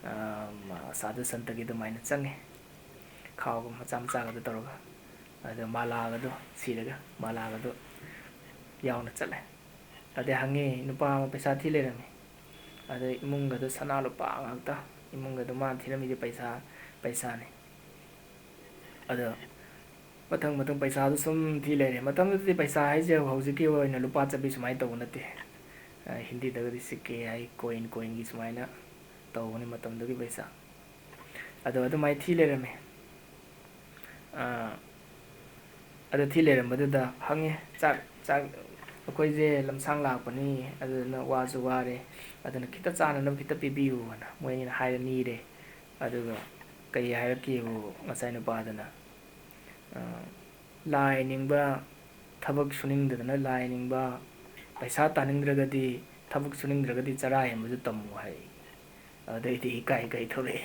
ꯑ, ꯁꯥꯙꯨ ꯁꯟꯇꯒꯤ ꯑꯗꯨꯃꯥꯏꯅ ꯆꯪꯉꯦ꯫ ꯈꯥꯎꯒ ꯃꯆꯥ ꯃꯆꯥꯒꯗꯣ ꯇꯧꯔꯒ꯫ ꯑꯗꯣ ꯃꯥꯂꯥꯒꯗꯣ ꯁꯤꯔꯒ ꯃꯥꯂꯥꯒꯗꯣ ꯌꯥꯎꯅ ꯆꯠꯂꯦ꯫ ꯑꯗꯩ ꯍꯪꯉꯦ, "ꯅꯨꯄꯥ ꯑꯃ ꯄꯩꯁꯥ ꯊꯤ ꯂꯩꯔꯝꯃꯤ"꯫ ꯑꯗꯩ ꯏꯃꯨꯡꯒꯗꯣ ꯁꯅꯥ ꯂꯨꯄꯥ ꯉꯥꯛꯇ, ꯏꯃꯨꯡꯒꯗꯣ ꯃꯥꯅ ꯊꯤꯔꯝꯃꯤꯁꯦ ꯄꯩꯁꯥ, ꯄꯩꯁꯥꯅꯤ꯫ ꯑꯗꯣ ꯃꯊꯪ ꯃꯊꯪ ꯄꯩꯁꯥꯗꯣ ꯁꯨꯝ ꯊꯤ ꯂꯩꯔꯦ꯫ ꯃꯇꯝꯗꯨꯗꯗꯤ ꯄꯩꯁꯥ ꯍꯥꯏꯁꯦ ꯍꯧꯖꯤꯛꯀꯤ ꯑꯣꯏꯅ ꯂꯨꯄꯥ ꯆꯠꯄꯤ ꯁꯨꯃꯥꯏꯅ ꯇꯧꯕ ꯅꯠꯇꯦ꯫ ꯑ, ꯍꯤꯟꯗꯤꯗꯒꯗꯤ ꯁꯤꯛꯀꯦ ꯍꯥꯏ, ꯀꯣꯏꯟ, ꯀꯣꯏꯟꯒꯤ ꯁꯨꯃꯥꯏꯅ ꯇꯧꯕꯅꯤ ꯃꯇꯝꯗꯨꯒꯤ ꯄꯩꯁꯥ꯫ ꯑꯗꯣ ꯑꯗꯨꯃꯥꯏꯅ ꯊꯤ ꯂꯩꯔꯝꯃꯦ꯫ ꯑ, ꯑꯗꯨ ꯊꯤ ꯂꯩꯔꯝꯕꯗꯨꯗ ꯍꯪꯉꯦ, "ꯆꯥꯛ, ꯆꯥꯛ, ꯑꯩꯈꯣꯏꯁꯦ ꯂꯝꯁꯥꯡ ꯂꯥꯛꯄꯅꯤ, ꯑꯗꯨꯗꯨꯅ ꯋꯥꯁꯨ ꯋꯥꯔꯦ, ꯑꯗꯨꯅ ꯈꯤꯇ ꯆꯥꯅꯅꯕ ꯈꯤꯇ ꯄꯤꯕꯤꯌꯨ" ꯍꯥꯏꯅ ꯃꯣꯏ ꯑꯅꯤꯅ ꯍꯥꯏꯔ ꯅꯤꯔꯦ꯫ ꯑꯗꯨꯒ ꯀꯔꯤ ꯍꯥꯏꯔꯛꯀꯦꯕꯨ, ꯉꯁꯥꯏ ꯅꯨꯄꯥꯗꯨꯅ, ꯑ, "ꯂꯥꯏ ꯅꯤꯡꯕ, ꯊꯕꯛ ꯁꯨꯅꯤꯡꯗꯗꯅ ꯂꯥꯏ ꯅꯤꯡꯕ, ꯄꯩꯁꯥ ꯇꯥꯅꯤꯡꯗ꯭ꯔꯒꯗꯤ, ꯊꯕꯛ ꯁꯨꯅꯤꯡꯗ꯭ꯔꯒꯗꯤ ꯆꯔꯥ ꯍꯦꯟꯕꯁꯨ ꯇꯝꯃꯨ" ꯍꯥꯏ꯫ ꯑꯗꯩꯗꯤ ꯏꯀꯥꯏ ꯏꯀꯥꯏ ꯊꯣꯛꯂꯛꯑꯦ꯫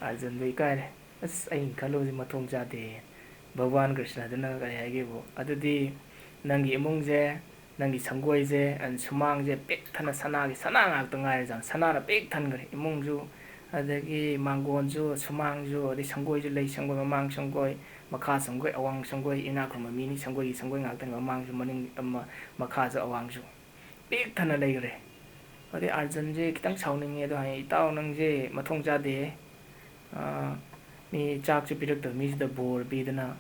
ꯑꯥꯔꯖꯨꯟꯗꯣ ꯏꯀꯥꯏꯔꯦ꯫ ꯑꯁ, ꯑꯩꯅ ꯈꯜꯂꯨꯕꯁꯦ ꯃꯊꯣꯡ ꯆꯥꯗꯦ꯫ ꯚꯒꯋꯥꯟ ꯀ꯭ꯔꯤꯁꯅꯗꯨꯅ ꯀꯔꯤ ꯍꯥꯏꯒꯦꯕꯨ, "ꯑꯗꯨꯗꯤ ꯅꯪꯒꯤ ꯏꯃꯨꯡꯁꯦ, ꯅꯪꯒꯤ ꯁꯪꯒꯣꯏꯁꯦ, ꯑ, ꯁꯨꯃꯥꯡꯁꯦ ꯄꯤꯛ ꯊꯟꯅ ꯁꯅꯥꯒꯤ ꯁꯅꯥ ꯉꯥꯛꯇ ꯉꯥꯏꯔꯖꯥꯠꯅꯤ꯫ ꯁꯅꯥꯅ ꯄꯤꯛ ꯊꯟꯈ꯭ꯔꯦ꯫ ꯏꯃꯨꯡꯁꯨ, ꯑꯗꯒꯤ ꯃꯥꯡꯒꯣꯟꯁꯨ, ꯁꯨꯃꯥꯡꯁꯨ, ꯑꯗꯩ ꯁꯪꯒꯣꯏꯁꯨ ꯂꯩ, ꯁꯪꯒꯣꯏ ꯃꯃꯥꯡ ꯁꯪꯒꯣꯏ, ꯃꯈꯥ ꯁꯪꯒꯣꯏ, ꯑꯋꯥꯡ ꯁꯪꯒꯣꯏ, ꯏꯅꯥꯛ ꯈꯨꯟꯕ ꯃꯤꯅꯤ, ꯁꯪꯒꯣꯏꯒꯤ ꯁꯪꯒꯣꯏ ꯉꯥꯛꯇꯅꯤ, ꯃꯃꯥꯡꯁꯨ, ꯃꯅꯤꯡ, ꯑꯃ, ꯃꯈꯥꯁꯨ, ꯑꯋꯥꯡꯁꯨ ꯄꯤꯛ ꯊꯟꯅ ꯂꯩꯈ꯭ꯔꯦ"꯫ ꯑꯗꯩ ꯑꯥꯔꯖꯨꯟꯁꯦ ꯈꯤꯇꯪ ꯁꯥꯎꯅꯤꯡꯉꯦ꯫ ꯑꯗꯣ ꯍꯥꯏ, "ꯏꯇꯥꯎ, ꯅꯪꯁꯦ ꯃꯊꯣꯡ ꯆꯥꯗꯦꯍꯦ꯫ ꯑꯥ, ꯃꯤ ꯆꯥꯛꯁꯨ ꯄꯤꯔꯛꯇꯕ ꯃꯤꯁꯤꯗ ꯕꯣꯔ ꯄꯤꯗꯅ,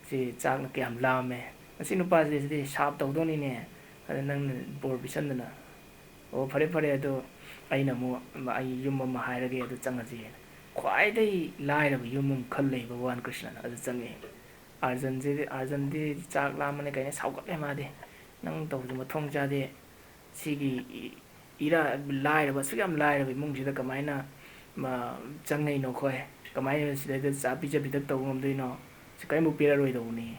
ꯁꯤ ꯆꯥꯛꯅ ꯀꯌꯥꯝ ꯂꯥꯝꯃꯦ꯫ ꯃꯁꯤ ꯅꯨꯄꯥꯁꯤꯗꯤ ꯁꯥꯞ ꯇꯧꯗꯧꯅꯤꯅꯦ꯫ ꯑꯗ ꯅꯪꯅ ꯕꯣꯔ ꯄꯤꯁꯟꯗꯅ"꯫ "ꯑꯣ, ꯐꯔꯦ, ꯐꯔꯦ, ꯑꯗꯣ ꯑꯩꯅ ꯑꯃꯨꯛ ꯑꯩ ꯌꯨꯝ ꯑꯃ ꯍꯥꯏꯔꯒꯦ, ꯑꯗꯨ ꯆꯪꯉꯁꯤ"꯫ ꯈ꯭ꯋꯥꯏꯗꯒꯤ ꯂꯥꯏꯔꯕ ꯌꯨꯝ ꯑꯃ ꯈꯜ ꯂꯩꯕ ꯚꯒꯋꯥꯟ ꯀ꯭ꯔꯤꯁꯅꯅ꯫ ꯑꯗꯨ ꯆꯪꯉꯛꯑꯦ꯫ ꯑꯥꯔꯖꯟꯁꯤꯗꯤ, ꯑꯥꯔꯖꯟꯗꯤ ꯆꯥꯛ ꯂꯥꯝꯃꯅꯤ ꯀꯩꯅ ꯁꯥꯎꯒꯠꯂꯦ ꯃꯥꯗꯤ꯫ "ꯅꯪ ꯇꯧꯕꯗꯣ ꯃꯊꯣꯡ ꯆꯥꯗꯦ꯫ ꯁꯤꯒꯤ ꯏ-, ꯏꯔꯥ-, ꯂꯥꯏꯔꯕ, ꯑꯁꯨꯛ ꯌꯥꯝ ꯂꯥꯏꯔꯕ ꯏꯃꯨꯡꯁꯤꯗ ꯀꯃꯥꯏꯅ, ꯃ-, ꯆꯪꯉꯛꯏꯅꯣ ꯈꯣꯏ? ꯀꯃꯥꯏꯅ ꯁꯤꯗꯩꯗ ꯆꯥ ꯄꯤꯖ ꯄꯤꯊꯛ ꯇꯧꯕ ꯉꯝꯗꯣꯏꯅꯣ? ꯁꯤ ꯀꯔꯤꯝꯐꯥꯎ ꯄꯤꯔꯛꯑꯔꯣꯏꯗꯧꯕꯅꯤ"꯫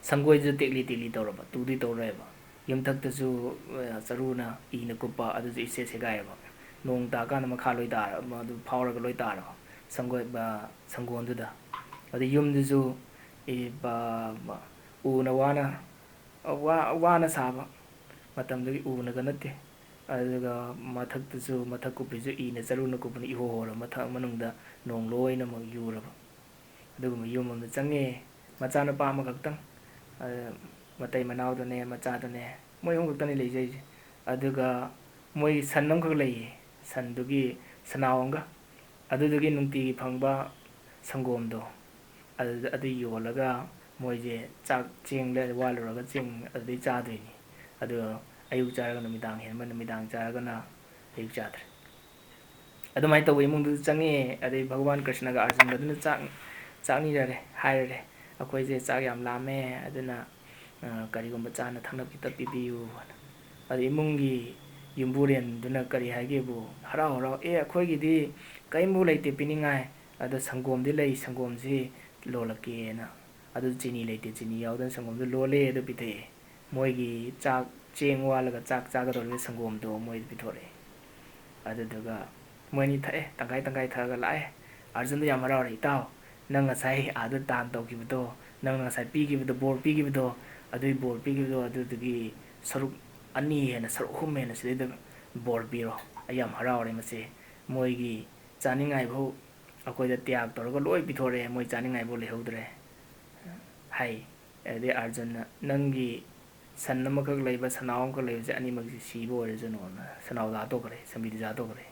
ꯁꯪꯒꯣꯏꯗꯨꯁꯨ ꯇꯦꯛꯂꯤ ꯇꯦꯛꯂꯤ ꯇꯧꯔꯕ, ꯇꯨꯗꯤ ꯇꯧꯔꯣꯏꯕ꯫ ꯌꯨꯝꯊꯛꯇꯁꯨ, ꯑ, ꯆꯔꯨꯅ ꯏꯅ ꯀꯨꯞꯄ, ꯑꯗꯨꯁꯨ ꯏꯁꯦ ꯁꯦꯒꯥꯏꯔꯕ꯫ ꯅꯣꯡ ꯇꯥꯀꯥꯟꯗ ꯃꯈꯥ ꯂꯣꯏ ꯇꯥꯔꯕ, ꯑꯗꯨ ꯐꯥꯎꯔꯒ ꯂꯣꯏ ꯇꯥꯔꯕ ꯁꯪꯒꯣꯏ-, ꯑ, ꯁꯪꯒꯣꯟꯗꯨꯗ꯫ ꯑꯗꯩ ꯌꯨꯝꯗꯨꯁꯨ ꯏ-, ꯄ-, ꯃ-, ꯎꯅ ꯋꯥꯅ, ꯋꯥ-, ꯋꯥꯅ ꯁꯥꯕ ꯃꯇꯝꯗꯨꯒꯤ ꯎꯅꯒ ꯅꯠꯇꯦ꯫ ꯑꯗꯨꯒ ꯃꯊꯛꯇꯁꯨ, ꯃꯊꯛ ꯀꯨꯞꯄꯤꯁꯨ ꯏꯅ ꯆꯔꯨꯅ ꯀꯨꯞꯄꯅ ꯏꯍꯣ ꯍꯣꯔ ꯃꯊꯛ ꯃꯅꯨꯡꯗ ꯅꯣꯡ ꯂꯣꯏꯅꯃꯛ ꯌꯨꯔꯕ꯫ ꯑꯗꯨꯒꯨꯝꯕ ꯌꯨꯝ ꯑꯃꯗ ꯆꯪꯉꯦ꯫ ꯃꯆꯥꯅꯨꯄꯥ ꯑꯃꯈꯛꯇꯪ, ꯑ, ꯃꯇꯩ ꯃꯅꯥꯎꯗꯨꯅꯦ, ꯃꯆꯥꯗꯨꯅꯦ, ꯃꯣꯏ ꯑꯍꯨꯝ ꯈꯛꯇꯅꯤ ꯂꯩꯖꯩꯁꯦ꯫ ꯑꯗꯨꯒ ꯃꯣꯏꯒꯤ ꯁꯟ ꯑꯃꯈꯛ ꯂꯩꯌꯦ, ꯁꯟꯗꯨꯒꯤ ꯁꯅꯥꯎ ꯑꯃꯒ꯫ ꯑꯗꯨꯗꯨꯒꯤ ꯅꯨꯡꯇꯤꯒꯤ ꯐꯪꯕ ꯁꯪꯒꯣꯝꯗꯣ, ꯑꯗꯨꯗ, ꯑꯗꯨ ꯌꯣꯜꯂꯒ ꯃꯣꯏꯁꯦ ꯆꯥꯛ, ꯆꯦꯡ ꯂꯩ-, ꯋꯥꯜꯂꯨꯔꯒ ꯆꯦꯡ ꯑꯗꯨꯗꯩ ꯆꯥꯗꯣꯏꯅꯤ꯫ ꯑꯗꯨꯒ ꯑꯌꯨꯛ ꯆꯥꯔꯒ ꯅꯨꯃꯤꯗꯥꯡ ꯍꯦꯟꯕ, ꯅꯨꯃꯤꯗꯥꯡ ꯆꯥꯔꯒꯅ ꯑꯌꯨꯛ ꯆꯥꯗ꯭ꯔꯦ꯫ ꯑꯗꯨꯃꯥꯏꯅ ꯇꯧꯕ ꯏꯃꯨꯡꯗꯨꯗ ꯆꯪꯉꯛꯑꯦ꯫ ꯑꯗꯩ ꯚꯒꯋꯥꯟ ꯀ꯭ꯔꯤꯁꯅꯒ ꯑꯥꯔꯖꯨꯟꯒ ꯑꯗꯨꯅ ꯆꯥꯛ, ꯆꯥꯛꯅꯤꯔꯔꯦ, ꯍꯥꯏꯔꯔꯦ, "ꯑꯩꯈꯣꯏꯁꯦ ꯆꯥꯛ ꯌꯥꯝ ꯂꯥꯝꯃꯦ, ꯑꯗꯨꯅ, ꯑ, ꯀꯔꯤꯒꯨꯝꯕ ꯆꯥꯅ ꯊꯛꯅꯕ ꯈꯤꯇ ꯄꯤꯕꯤꯌꯨ" ꯍꯥꯏꯅ꯫ ꯑꯗꯨ ꯏꯃꯨꯡꯒꯤ ꯌꯨꯝꯕꯨꯔꯦꯟꯗꯨꯅ ꯀꯔꯤ ꯍꯥꯏꯒꯦꯕꯨ, ꯍꯔꯥꯎ ꯍꯔꯥꯎ, "ꯑꯦ, ꯑꯩꯈꯣꯏꯒꯤꯗꯤ ꯀꯔꯤꯝꯐꯥꯎ ꯂꯩꯇꯦ ꯄꯤꯅꯤꯡꯉꯥꯏ, ꯑꯗꯣ ꯁꯪꯒꯣꯝꯗꯤ ꯂꯩ, ꯁꯪꯒꯣꯝꯁꯤ ꯂꯣꯜꯂꯛꯀꯦꯅ"꯫ ꯑꯗꯨ ꯆꯤꯅꯤ ꯂꯩꯇꯦ, ꯆꯤꯅꯤ ꯌꯥꯎꯗꯅ ꯁꯪꯒꯣꯝꯗꯨ ꯂꯣꯜꯂꯦ, ꯑꯗꯨ ꯄꯤꯊꯛꯑꯦ꯫ ꯃꯣꯏꯒꯤ ꯆꯥꯛ, ꯆꯦꯡ ꯋꯥꯜꯂꯒ ꯆꯥꯛ ꯆꯥꯒꯗꯧꯔꯤꯕ ꯁꯪꯒꯣꯝꯗꯣ ꯃꯣꯏꯗ ꯄꯤꯊꯣꯔꯛꯑꯦ꯫ ꯑꯗꯨꯗꯨꯒ ꯃꯣꯏ ꯑꯅꯤ ꯊꯛꯑꯦ, ꯇꯪꯈꯥꯏ ꯇꯪꯈꯥꯏ ꯊꯛꯑꯒ ꯂꯥꯛꯑꯦ꯫ ꯑꯥꯔꯖꯨꯟꯗꯣ ꯌꯥꯝ ꯍꯔꯥꯎꯔꯦ, "ꯏꯇꯥꯎ, ꯅꯪ ꯉꯁꯥꯏ ꯑꯥꯗ ꯗꯥꯟ ꯇꯧꯈꯤꯕꯗꯣ, ꯅꯪꯅ ꯉꯁꯥꯏ ꯄꯤꯈꯤꯕꯗꯣ, ꯕꯣꯔ ꯄꯤꯈꯤꯕꯗꯣ, ꯑꯗꯨꯒꯤ ꯕꯣꯔ ꯄꯤꯈꯤꯕꯗꯣ, ꯑꯗꯨꯗꯨꯒꯤ ꯁꯔꯨꯛ ꯑꯅꯤ ꯍꯦꯟꯅ, ꯁꯔꯨꯛ ꯑꯍꯨꯝ ꯍꯦꯟꯅ ꯁꯤꯗꯩꯗ ꯕꯣꯔ ꯄꯤꯔꯣ꯫ ꯑꯩ ꯌꯥꯝ ꯍꯔꯥꯎꯔꯦ ꯃꯁꯦ꯫ ꯃꯣꯏꯒꯤ ꯆꯥꯅꯤꯡꯉꯥꯏꯐꯥꯎ ꯑꯩꯈꯣꯏꯗ ꯇ꯭ꯌꯥꯒ ꯇꯧꯔꯒ ꯂꯣꯏ ꯄꯤꯊꯣꯔꯛꯑꯦ, ꯃꯣꯏ ꯆꯥꯅꯤꯡꯉꯥꯏꯐꯥꯎ ꯂꯩꯍꯧꯗ꯭ꯔꯦ" ꯍꯥꯏ꯫ ꯑꯗꯩ ꯑꯥꯔꯖꯨꯟꯅ, "ꯅꯪꯒꯤ ꯁꯟ ꯑꯃꯈꯛ ꯂꯩꯕ, ꯁꯅꯥꯎ ꯑꯃꯈꯛ ꯂꯩꯕꯁꯦ ꯑꯅꯤꯃꯛꯁꯦ ꯁꯤꯕ ꯑꯣꯏꯔꯁꯅꯨꯅ" ꯁꯅꯥꯎꯗ ꯍꯥꯠꯇꯣꯛꯈ꯭ꯔꯦ, ꯁꯝꯕꯤꯗꯨꯁꯨ ꯍꯥꯠꯇꯣꯛꯈ꯭ꯔꯦ꯫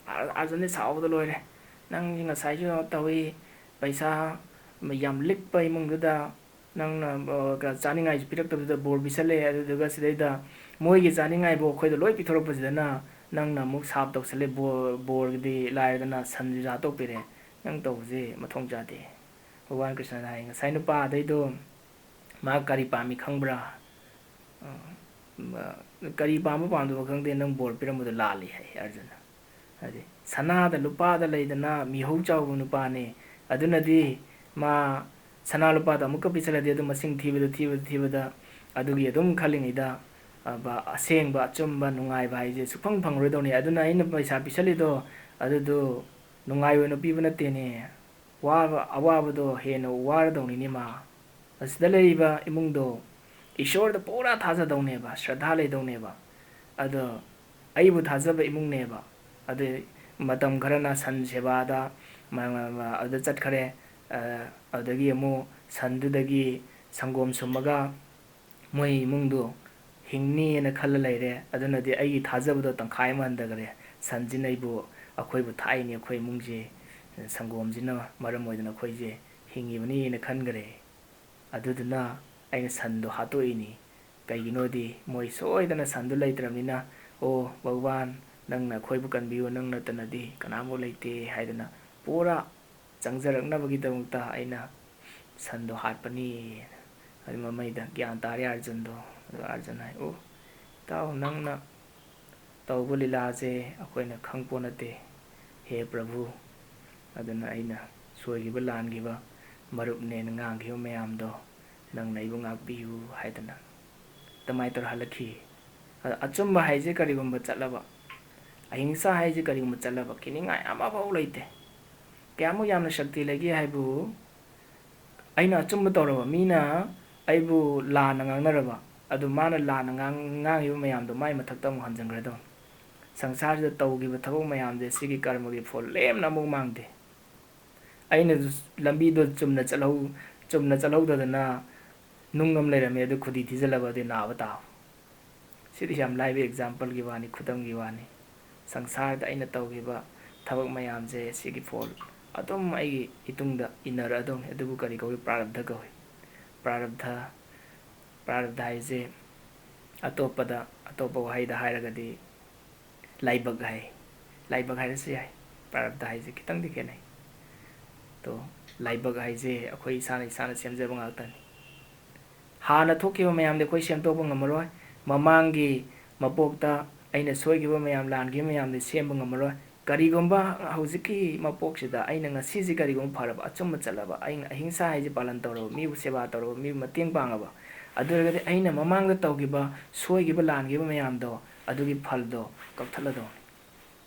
ꯑꯥ-, ꯑꯥꯔꯖꯨꯟꯗꯤ ꯁꯥꯎꯕꯗ ꯂꯣꯏꯔꯦ꯫ "ꯅꯪꯁꯤ ꯉꯁꯥꯏꯁꯨ ꯀꯩꯅꯣ ꯇꯧꯏ, ꯄꯩꯁꯥ ꯌꯥꯝ ꯂꯤꯛꯄ ꯏꯃꯨꯡꯗꯨꯗ ꯅꯪꯅ, ꯑ, ꯀ-, ꯆꯥꯅꯤꯡꯉꯥꯏꯁꯨ ꯄꯤꯔꯛꯇꯕꯗꯨꯗ ꯕꯣꯔ ꯄꯤꯁꯜꯂꯦ, ꯑꯗꯨꯗꯨꯒ ꯁꯤꯗꯩꯗ ꯃꯣꯏꯒꯤ ꯆꯥꯅꯤꯡꯉꯥꯏꯕꯨ ꯑꯩꯈꯣꯏꯗ ꯂꯣꯏ ꯄꯤꯊꯣꯔꯛꯄꯁꯤꯗꯅ ꯅꯪꯅ ꯑꯃꯨꯛ ꯁꯥꯞ ꯇꯧꯁꯜꯂꯦ, ꯕꯣꯔ-, ꯕꯣꯔꯒꯤꯗꯤ ꯂꯥꯏꯔꯗꯅ ꯁꯟꯁꯤꯁꯨ ꯍꯥꯠꯇꯣꯛꯄꯤꯔꯦ꯫ ꯅꯪ ꯇꯧꯕꯁꯤ ꯃꯊꯣꯡ ꯆꯥꯗꯦ"꯫ ꯚꯒꯋꯥꯟ ꯀ꯭ꯔꯤꯁꯅꯅ ꯍꯥꯏ, "ꯉꯁꯥꯏ ꯅꯨꯄꯥ ꯑꯗꯩꯗꯣ ꯃꯥ ꯀꯔꯤ ꯄꯥꯝꯃꯤ ꯈꯪꯕ꯭ꯔꯥ? ꯑ, ꯀꯔꯤ ꯄꯥꯝꯕ ꯄꯥꯝꯗꯕ ꯈꯪꯗꯦ, ꯅꯪ ꯕꯣꯔ ꯄꯤꯔꯝꯕꯗꯣ ꯂꯥꯜꯂꯤ" ꯍꯥꯏ ꯑꯥꯔꯖꯨꯟꯅ꯫ ꯍꯥꯏꯗꯤ ꯁꯅꯥꯗ ꯂꯨꯄꯥꯗ ꯂꯩꯗꯅ ꯃꯤꯍꯧ ꯆꯥꯎꯕ ꯅꯨꯄꯥꯅꯤ꯫ ꯑꯗꯨꯅꯗꯤ ꯃꯥ ꯁꯅꯥ ꯂꯨꯄꯥꯗꯣ ꯑꯃꯨꯛꯀ ꯄꯤꯁꯜꯂꯗꯤ ꯑꯗꯨꯝ ꯃꯁꯤꯡ ꯊꯤꯕꯗ, ꯊꯤꯕꯗ, ꯊꯤꯕꯗ ꯑꯗꯨꯒꯤ ꯑꯗꯨꯝ ꯈꯜꯂꯤꯉꯩꯗ, ꯑ, ꯕ-, ꯑꯁꯦꯡꯕ, ꯑꯆꯨꯝꯕ, ꯅꯨꯡꯉꯥꯏꯕ ꯍꯥꯏꯁꯦ ꯁꯨꯛꯐꯪ ꯐꯪꯉꯔꯣꯏꯗꯧꯅꯤ꯫ ꯑꯗꯨꯅ ꯑꯩꯅ ꯄꯩꯁꯥ ꯄꯤꯁꯜꯂꯤꯗꯣ, ꯑꯗꯨꯗꯣ ꯅꯨꯡꯉꯥꯏ ꯑꯣꯏꯅ ꯄꯤꯕ ꯅꯠꯇꯦꯅꯦ, ꯋꯥꯕ, ꯑꯋꯥꯕꯗꯣ ꯍꯦꯟꯅ ꯋꯥꯔꯗꯧꯅꯤꯅꯦ ꯃꯥ꯫ ꯑꯁꯤꯗ ꯂꯩꯔꯤꯕ ꯏꯃꯨꯡꯗꯣ ꯏꯁꯣꯔꯗ ꯄꯨꯔꯥ ꯊꯥꯖꯗꯧꯅꯦꯕ, ꯁ꯭ꯔꯗꯥ ꯂꯩꯗꯧꯅꯦꯕ꯫ ꯑꯗꯣ ꯑꯩꯕꯨ ꯊꯥꯖꯕ ꯏꯃꯨꯡꯅꯦꯕ꯫ ꯑꯗꯨ ꯃꯇꯝ ꯈꯔꯅ ꯁꯟ ꯁꯦꯕꯥꯗ ꯃ-, ꯃ-, ꯃ-, ꯑꯗꯨꯗ ꯆꯠꯈꯔꯦ꯫ ꯑ, ꯑꯗꯨꯗꯒꯤ ꯑꯃꯨꯛ ꯁꯟꯗꯨꯗꯒꯤ ꯁꯪꯒꯣꯝ ꯁꯨꯝꯃꯒ ꯃꯣꯏ ꯏꯃꯨꯡꯗꯣ ꯍꯤꯡꯅꯤꯅ ꯈꯜꯂ ꯂꯩꯔꯦ꯫ ꯑꯗꯨꯅꯗꯤ ꯑꯩꯒꯤ ꯊꯥꯖꯕꯗꯣ ꯇꯪꯈꯥꯏ ꯑꯃ ꯍꯟꯊꯈꯔꯦ꯫ ꯁꯟꯁꯤꯅ ꯑꯩꯕꯨ, ꯑꯩꯈꯣꯏꯕꯨ ꯊꯥꯛꯏꯅꯤ, ꯑꯩꯈꯣꯏ ꯏꯃꯨꯡꯁꯦ ꯁꯪꯒꯣꯝꯁꯤꯅ ꯃꯔꯝ ꯑꯣꯏꯗꯅ ꯑꯩꯈꯣꯏꯁꯦ ꯍꯤꯡꯉꯤꯕꯅꯤꯅ ꯈꯟꯈꯔꯦ꯫ ꯑꯗꯨꯗꯨꯅ ꯑꯩꯅ ꯁꯟꯗꯣ ꯍꯥꯠꯇꯣꯛꯏꯅꯤ꯫ ꯀꯩꯒꯤꯅꯣꯗꯤ ꯃꯣꯏ ꯁꯣꯏꯗꯅ ꯁꯟꯗꯣ ꯂꯩꯇ꯭ꯔꯕꯅꯤꯅ, "ꯑꯣ ꯚꯒꯋꯥꯟ, ꯅꯪꯅ ꯑꯩꯈꯣꯏꯕꯨ ꯀꯟꯕꯤꯌꯨ, ꯅꯪ ꯅꯠꯇꯅꯗꯤ ꯀꯅꯥꯃꯨꯛ ꯂꯩꯇꯦ" ꯍꯥꯏꯗꯅ ꯄꯨꯔꯥ ꯆꯪꯖꯔꯛꯅꯕꯒꯤꯗꯃꯛꯇ ꯑꯩꯅ ꯁꯟꯗꯣ ꯍꯥꯠꯄꯅꯤ꯫ ꯑꯗꯨ ꯃꯃꯩꯗ ꯒ꯭ꯌꯥꯟ ꯇꯥꯔꯦ ꯑꯥꯔꯖꯨꯟꯗꯣ꯫ ꯑꯗꯣ ꯑꯥꯔꯖꯨꯟ ꯍꯥꯏ, "ꯑꯣ ꯏꯇꯥꯎ, ꯅꯪꯅ ꯇꯧꯕ ꯂꯤꯂꯥꯁꯦ ꯑꯩꯈꯣꯏꯅ ꯈꯪꯄꯣꯠ ꯅꯠꯇꯦ, ꯍꯦ ꯄ꯭ꯔꯚꯨ꯫ ꯑꯗꯨꯅ ꯑꯩꯅ ꯁꯣꯏꯈꯤꯕ ꯂꯥꯟꯈꯤꯕ ꯃꯔꯨꯞꯅꯦꯅ ꯉꯥꯡꯈꯤꯕ ꯃꯌꯥꯝꯗꯣ ꯅꯪꯅ ꯑꯩꯕꯨ ꯉꯥꯛꯄꯤꯌꯨ" ꯍꯥꯏꯗꯅ ꯑꯗꯨꯃꯥꯏꯅ ꯇꯧꯔ ꯍꯜꯂꯛꯈꯤ꯫ ꯑꯗ ꯑꯆꯨꯝꯕ ꯍꯥꯏꯁꯦ ꯀꯔꯤꯒꯨꯝꯕ ꯆꯠꯂꯕ, ꯑꯍꯤꯡꯁꯥ ꯍꯥꯏꯁꯦ ꯀꯔꯤꯒꯨꯝꯕ ꯆꯠꯂꯕ, ꯀꯤꯅꯤꯡꯉꯥꯏ ꯑꯃꯐꯥꯎ ꯂꯩꯇꯦ꯫ ꯀꯌꯥꯃꯨꯛ ꯌꯥꯝꯅ ꯁꯛꯇꯤ ꯂꯩꯒꯦ ꯍꯥꯏꯕꯨ, ꯑꯩꯅ ꯑꯆꯨꯝꯕ ꯇꯧꯔꯕ, ꯃꯤꯅ ꯑꯩꯕꯨ ꯂꯥꯟꯅ ꯉꯥꯡꯅꯔꯕ, ꯑꯗꯨ ꯃꯥꯅ ꯂꯥꯟꯅ ꯉꯥꯡ-, ꯉꯥꯡꯉꯤꯕ ꯃꯌꯥꯝꯗꯣ ꯃꯥꯏ ꯃꯊꯛꯇ ꯑꯃꯨꯛ ꯍꯟꯖꯤꯟꯈ꯭ꯔꯗꯧꯅꯤ꯫ ꯁꯪꯁꯥꯔꯁꯤꯗ ꯇꯧꯈꯤꯕ ꯊꯕꯛ ꯃꯌꯥꯝꯁꯦ ꯁꯤꯒꯤ ꯀꯔꯃꯒꯤ ꯐꯣꯜ ꯂꯦꯝꯅ ꯑꯃꯨꯛ ꯃꯥꯡꯗꯦ꯫ ꯑꯩꯅ ꯂꯝꯕꯤꯗꯣ ꯆꯨꯝꯅ ꯆꯠꯍꯧ-, ꯆꯨꯝꯅ ꯆꯠꯍꯧꯗꯗꯅ ꯅꯨꯡ ꯑꯃ ꯂꯩꯔꯝꯃꯦ, ꯑꯗꯨ ꯈꯨꯗꯤ ꯊꯤꯖꯤꯜꯂꯕ, ꯑꯗꯨ ꯅꯥꯕ ꯇꯥꯕ꯫ ꯁꯤꯗꯤ ꯌꯥꯝ ꯂꯥꯏꯕ ꯑꯦꯛꯖꯥꯝꯄꯜꯒꯤ ꯋꯥꯅꯤ, ꯈꯨꯗꯝꯒꯤ ꯋꯥꯅꯤ꯫ ꯁꯪꯁꯥꯔꯗ ꯑꯩꯅ ꯇꯧꯈꯤꯕ ꯊꯕꯛ ꯃꯌꯥꯝꯁꯦ ꯁꯤꯒꯤ ꯐꯣꯜ ꯑꯗꯨꯝ ꯑꯩꯒꯤ ꯏꯇꯨꯡꯗ ꯏꯟꯅꯔꯛꯑꯗꯧꯅꯤ꯫ ꯑꯗꯨꯕꯨ ꯀꯔꯤ ꯀꯧꯏ? ꯄ꯭ꯔꯥꯔꯕꯙ ꯀꯧꯏ꯫ ꯄ꯭ꯔꯥꯔꯕꯙ, ꯄ꯭ꯔꯥꯔꯕꯙ ꯍꯥꯏꯁꯦ ꯑꯇꯣꯞꯄꯗ, ꯑꯇꯣꯞꯄ ꯋꯥꯍꯩꯗ ꯍꯥꯏꯔꯒꯗꯤ ꯂꯥꯏꯕꯛ ꯍꯥꯏ꯫ ꯂꯥꯏꯕꯛ ꯍꯥꯏꯔꯁꯨ ꯌꯥꯏ꯫ ꯄ꯭ꯔꯥꯔꯕꯙ ꯍꯥꯏꯁꯦ ꯈꯤꯇꯪꯗꯤ ꯈꯦꯠꯅꯩ꯫ ꯇꯣ, ꯂꯥꯏꯕꯛ ꯍꯥꯏꯁꯦ ꯑꯩꯈꯣꯏ ꯏꯁꯥꯅ ꯏꯁꯥꯅ ꯁꯦꯝꯖꯕ ꯉꯥꯛꯇꯅꯤ꯫ ꯍꯥꯟꯅ ꯊꯣꯛꯈꯤꯕ ꯃꯌꯥꯝꯗꯤ ꯑꯩꯈꯣꯏ ꯁꯦꯝꯗꯣꯛꯄ ꯉꯝꯃꯔꯣꯏ꯫ ꯃꯃꯥꯡꯒꯤ ꯃꯄꯣꯛꯇ ꯑꯩꯅ ꯁꯣꯏꯈꯤꯕ ꯃꯌꯥꯝ, ꯂꯥꯟꯈꯤꯕ ꯃꯌꯥꯝꯗꯤ ꯁꯦꯝꯕ ꯉꯝꯃꯔꯣꯏ꯫ ꯀꯔꯤꯒꯨꯝꯕ ꯍꯧꯖꯤꯛꯀꯤ ꯃꯄꯣꯛꯁꯤꯗ ꯑꯩꯅ ꯉꯁꯤꯁꯦ ꯀꯔꯤꯒꯨꯝꯕ ꯐꯔꯕ, ꯑꯆꯨꯝꯕ ꯆꯠꯂꯕ, ꯑꯩꯅ ꯑꯍꯤꯡꯁꯥ ꯍꯥꯏꯁꯦ ꯄꯥꯂꯟ ꯇꯧꯔꯕ, ꯃꯤꯕꯨ ꯁꯦꯕꯥ ꯇꯧꯔꯕ, ꯃꯤꯕꯨ ꯃꯇꯦꯡ ꯄꯥꯡꯉꯕ, ꯑꯗꯨ ꯑꯣꯏꯔꯒꯗꯤ ꯑꯩꯅ ꯃꯃꯥꯡꯗ ꯇꯧꯈꯤꯕ, ꯁꯣꯏꯈꯤꯕ, ꯂꯥꯟꯈꯤꯕ ꯃꯌꯥꯝꯗꯣ, ꯑꯗꯨꯒꯤ ꯐꯜꯗꯣ ꯀꯛꯊꯠꯂꯗꯧꯅꯤ꯫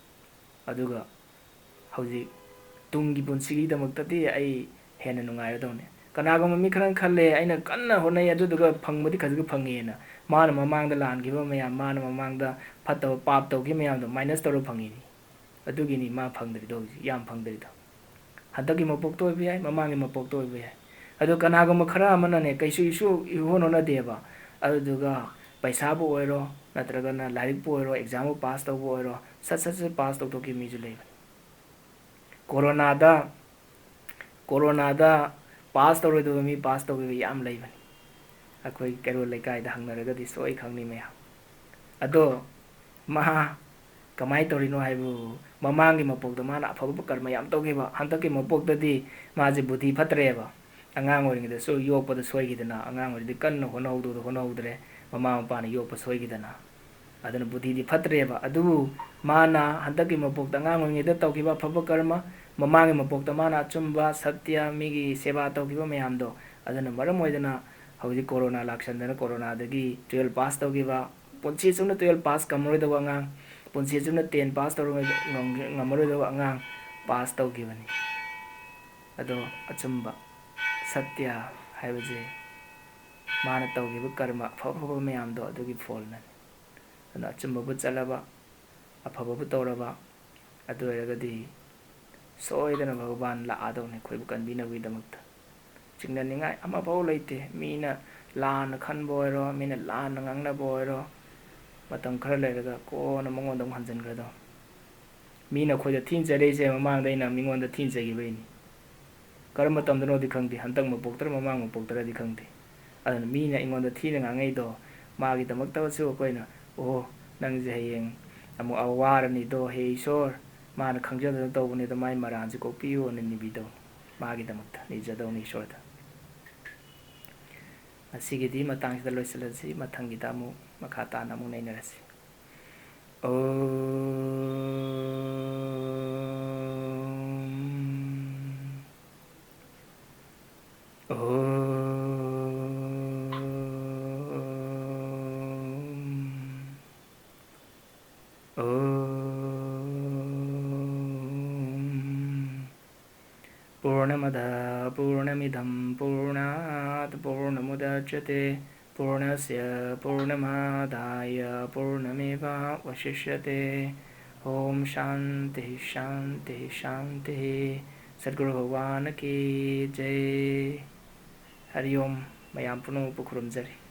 ꯑꯗꯨꯒ ꯍꯧꯖꯤꯛ ꯇꯨꯡꯒꯤ ꯄꯨꯟꯁꯤꯒꯤꯗꯃꯛꯇꯗꯤ ꯑꯩ ꯍꯦꯟꯅ ꯅꯨꯡꯉꯥꯏꯔꯗꯧꯅꯤ꯫ ꯀꯅꯥꯒꯨꯝꯕ ꯃꯤ ꯈꯔꯅ ꯈꯜꯂꯦ, "ꯑꯩꯅ ꯀꯟꯅ ꯍꯣꯠꯅꯩ, ꯑꯗꯨꯗꯨꯒ ꯐꯪꯕꯗꯤ ꯈꯖꯤꯛ ꯐꯪꯉꯦꯅ"꯫ ꯃꯥꯅ ꯃꯃꯥꯡꯗ ꯂꯥꯟꯈꯤꯕ ꯃꯌꯥꯝ, ꯃꯥꯅ ꯃꯃꯥꯡꯗ ꯐꯠꯇꯕ ꯄꯥꯞ ꯇꯧꯈꯤꯕ ꯃꯌꯥꯝꯗꯣ minus ꯇꯧꯔ ꯐꯪꯉꯤꯅꯤ꯫ ꯑꯗꯨꯒꯤꯅꯤ ꯃꯥ ꯐꯪꯗ꯭ꯔꯤꯗꯣ, ꯍꯧꯖꯤꯛ ꯌꯥꯝ ꯐꯪꯗ꯭ꯔꯤꯗꯣ꯫ ꯍꯟꯗꯛꯀꯤ ꯃꯄꯣꯛꯇ ꯑꯣꯏꯕ ꯌꯥꯏ, ꯃꯃꯥꯡꯒꯤ ꯃꯄꯣꯛꯇ ꯑꯣꯏꯕ ꯌꯥꯏ꯫ ꯑꯗꯣ ꯀꯅꯥꯒꯨꯝꯕ ꯈꯔ ꯑꯃꯅꯅꯦ, ꯀꯩꯁꯨ ꯏꯁꯨ ꯏꯍꯣꯠ ꯍꯣꯠꯅꯗꯦꯕ, ꯑꯗꯨꯗꯨꯒ ꯄꯩꯁꯥꯕꯨ ꯑꯣꯏꯔꯣ, ꯅꯠꯇ꯭ꯔꯒꯅ ꯂꯥꯏꯔꯤꯛꯄꯨ ꯑꯣꯏꯔꯣ, examꯕꯨ pass ꯇꯧꯕ ꯑꯣꯏꯔꯣ, ꯁꯠ ꯁꯠ ꯁꯠ pass ꯇꯧꯊꯣꯛꯈꯤꯕ ꯃꯤꯁꯨ ꯂꯩꯕꯅꯤ꯫ ꯀꯣꯔꯣꯅꯥꯗ, ꯀꯣꯔꯣꯅꯥꯗ pass ꯇꯧꯔꯣꯏꯗꯕ ꯃꯤ pass ꯇꯧꯈꯤꯕ ꯌꯥꯝ ꯂꯩꯕꯅꯤ꯫ ꯑꯩꯈꯣꯏ ꯀꯩꯔꯣꯜ ꯂꯩꯀꯥꯏꯗ ꯍꯪꯅꯔꯒꯗꯤ ꯁꯣꯏ ꯈꯪꯅꯤ ꯃꯌꯥꯝ꯫ ꯑꯗꯣ ꯃꯥ ꯀꯃꯥꯏꯅ ꯇꯧꯔꯤꯅꯣ ꯍꯥꯏꯕꯕꯨ, ꯃꯃꯥꯡꯒꯤ ꯃꯄꯣꯛꯇ ꯃꯥꯅ ꯑꯐꯕ ꯀꯔꯃ ꯌꯥꯝ ꯇꯧꯈꯤꯕ, ꯍꯟꯗꯛꯀꯤ ꯃꯄꯣꯛꯇꯗꯤ ꯃꯥꯁꯦ ꯕꯨꯙꯤ ꯐꯠꯇ꯭ꯔꯦꯕ꯫ ꯑꯉꯥꯡ ꯑꯣꯏꯔꯤꯉꯩꯗꯁꯨ ꯌꯣꯛꯄꯗ ꯁꯣꯏꯈꯤꯗꯅ, ꯑꯉꯥꯡ ꯑꯣꯏꯔꯤꯉꯩꯗ ꯀꯟꯅ ꯍꯣꯠꯅꯍꯧꯗꯕꯗꯣ ꯍꯣꯠꯅꯍꯧꯗ꯭ꯔꯦ, ꯃꯃꯥ ꯃꯄꯥꯅ ꯌꯣꯛꯄ ꯁꯣꯏꯈꯤꯗꯅ꯫ ꯑꯗꯨꯅ ꯕꯨꯙꯤꯗꯤ ꯐꯠꯇ꯭ꯔꯦꯕ꯫ ꯑꯗꯨꯕꯨ ꯃꯥꯅ ꯍꯟꯗꯛꯀꯤ ꯃꯄꯣꯛꯇ ꯑꯉꯥꯡ ꯑꯣꯏꯔꯤꯉꯩꯗ ꯇꯧꯈꯤꯕ ꯑꯐꯕ ꯀꯔꯃ, ꯃꯃꯥꯡꯒꯤ ꯃꯄꯣꯛꯇ ꯃꯥꯅ ꯑꯆꯨꯝꯕ, ꯁꯠꯇ꯭ꯌ, ꯃꯤꯒꯤ ꯁꯦꯕꯥ ꯇꯧꯈꯤꯕ ꯃꯌꯥꯝꯗꯣ, ꯑꯗꯨꯅ ꯃꯔꯝ ꯑꯣꯏꯗꯅ ꯍꯧꯖꯤꯛ ꯀꯣꯔꯣꯅꯥ ꯂꯥꯛꯁꯟꯗꯅ ꯀꯣꯔꯣꯅꯥꯗꯒꯤ twelve pass ꯇꯧꯈꯤꯕ, ꯄꯨꯟꯁꯤ ꯆꯨꯞꯅ twelve pass ꯉꯝꯃꯔꯣꯏꯗꯧꯕ ꯑꯉꯥꯡ, ꯄꯨꯟꯁꯤ ꯆꯨꯞꯅ ten pass ꯇꯧꯔ-, ꯉꯝ-, ꯉꯝꯃꯔꯣꯏꯗꯧꯕ ꯑꯉꯥꯡ pass ꯇꯧꯈꯤꯕꯅꯤ꯫ ꯑꯗꯣ ꯑꯆꯨꯝꯕ, ꯁꯠꯇ꯭ꯌ ꯍꯥꯏꯕꯁꯦ ꯃꯥꯅ ꯇꯧꯈꯤꯕ ꯀꯔꯃ ꯑꯐ ꯑꯐꯕ ꯃꯌꯥꯝꯗꯣ ꯑꯗꯨꯒꯤ ꯐꯣꯜꯅꯅꯤ꯫ ꯑꯗꯨꯅ ꯑꯆꯨꯝꯕꯕꯨ ꯆꯠꯂꯕ, ꯑꯐꯕꯕꯨ ꯇꯧꯔꯕ, ꯑꯗꯨ ꯑꯣꯏꯔꯒꯗꯤ ꯁꯣꯏꯗꯅ ꯚꯒꯕꯥꯟ ꯂꯥꯛꯑꯗꯧꯅꯤ ꯑꯩꯈꯣꯏꯕꯨ ꯀꯟꯕꯤꯅꯕꯒꯤꯗꯃꯛꯇ꯫ ꯆꯤꯡꯅꯅꯤꯡꯉꯥꯏ ꯑꯃꯐꯥꯎ ꯂꯩꯇꯦ꯫ ꯃꯤꯅ ꯂꯥꯟꯅ ꯈꯟꯕ ꯑꯣꯏꯔꯣ, ꯃꯤꯅ ꯂꯥꯟꯅ ꯉꯥꯡꯅꯕ ꯑꯣꯏꯔꯣ, ꯃꯇꯝ ꯈꯔ ꯂꯩꯔꯒ ꯀꯣꯟꯅ ꯃꯉꯣꯟꯗ ꯑꯃꯨꯛ ꯍꯟꯖꯤꯟꯈ꯭ꯔꯗꯧꯅꯤ꯫ ꯃꯤꯅ ꯑꯩꯈꯣꯏꯗ ꯊꯤꯅ ꯆꯩꯔꯛꯏꯁꯦ ꯃꯃꯥꯡꯗ ꯑꯩꯅ ꯃꯤꯉꯣꯟꯗ ꯊꯤꯅ ꯆꯩꯈꯤꯕꯩꯅꯤ꯫ ꯀꯔꯝꯕ ꯃꯇꯝꯗꯅꯣꯗꯤ ꯈꯪꯗꯦ, ꯍꯟꯗꯛ ꯃꯄꯣꯛꯇꯔ ꯃꯃꯥꯡ ꯃꯄꯣꯛꯇꯔꯗꯤ ꯈꯪꯗꯦ꯫ ꯑꯗꯨꯅ ꯃꯤꯅ ꯑꯩꯉꯣꯟꯗ ꯊꯤꯅ ꯉꯥꯡꯉꯛꯏꯗꯣ, ꯃꯥꯒꯤꯗꯃꯛꯇꯁꯨ ꯑꯩꯈꯣꯏꯅ, "ꯑꯣ, ꯅꯪꯁꯦ ꯍꯌꯦꯡ ꯑꯃꯨꯛ ꯋꯥꯔꯅꯤꯗꯣ, ꯍꯦ ꯏꯁꯣꯔ, ꯃꯥꯅ ꯈꯪꯖꯗꯅ ꯇꯧꯕꯅꯤꯗꯣ, ꯃꯥꯏ ꯃꯔꯥꯟꯁꯦ ꯀꯣꯛꯄꯤꯌꯨꯅ" ꯅꯤꯕꯤꯗꯧꯅꯤ꯫ ꯃꯥꯒꯤꯗꯃꯛꯇ ꯅꯤꯖꯗꯧꯅꯤ ꯏꯁꯣꯔꯗ꯫ ꯉꯁꯤꯒꯤꯗꯤ ꯃꯇꯥꯡꯁꯤꯗ ꯂꯣꯏꯁꯤꯜꯂꯁꯤ, ꯃꯊꯪꯒꯤꯗ ꯑꯃꯨꯛ ꯃꯈꯥ ꯇꯥꯅ ꯑꯃꯨꯛ ꯅꯩꯅꯔꯁꯤ꯫ ॐ। ॐ। पूर्णमदः पूर्णमिदं पूर्णात् पूर्णमुदच्यते, पूर्णस्य पूर्णमादाय पूर्णमेवावशिष्यते। ॐ शान्तिः शान्तिः शान्तिः। सद्गुरु भगवान की जय। हरि ओम। ꯃꯌꯥꯝ ꯄꯨꯝꯅꯃꯛꯄꯨ ꯈꯨꯔꯨꯝꯖꯔꯤ꯫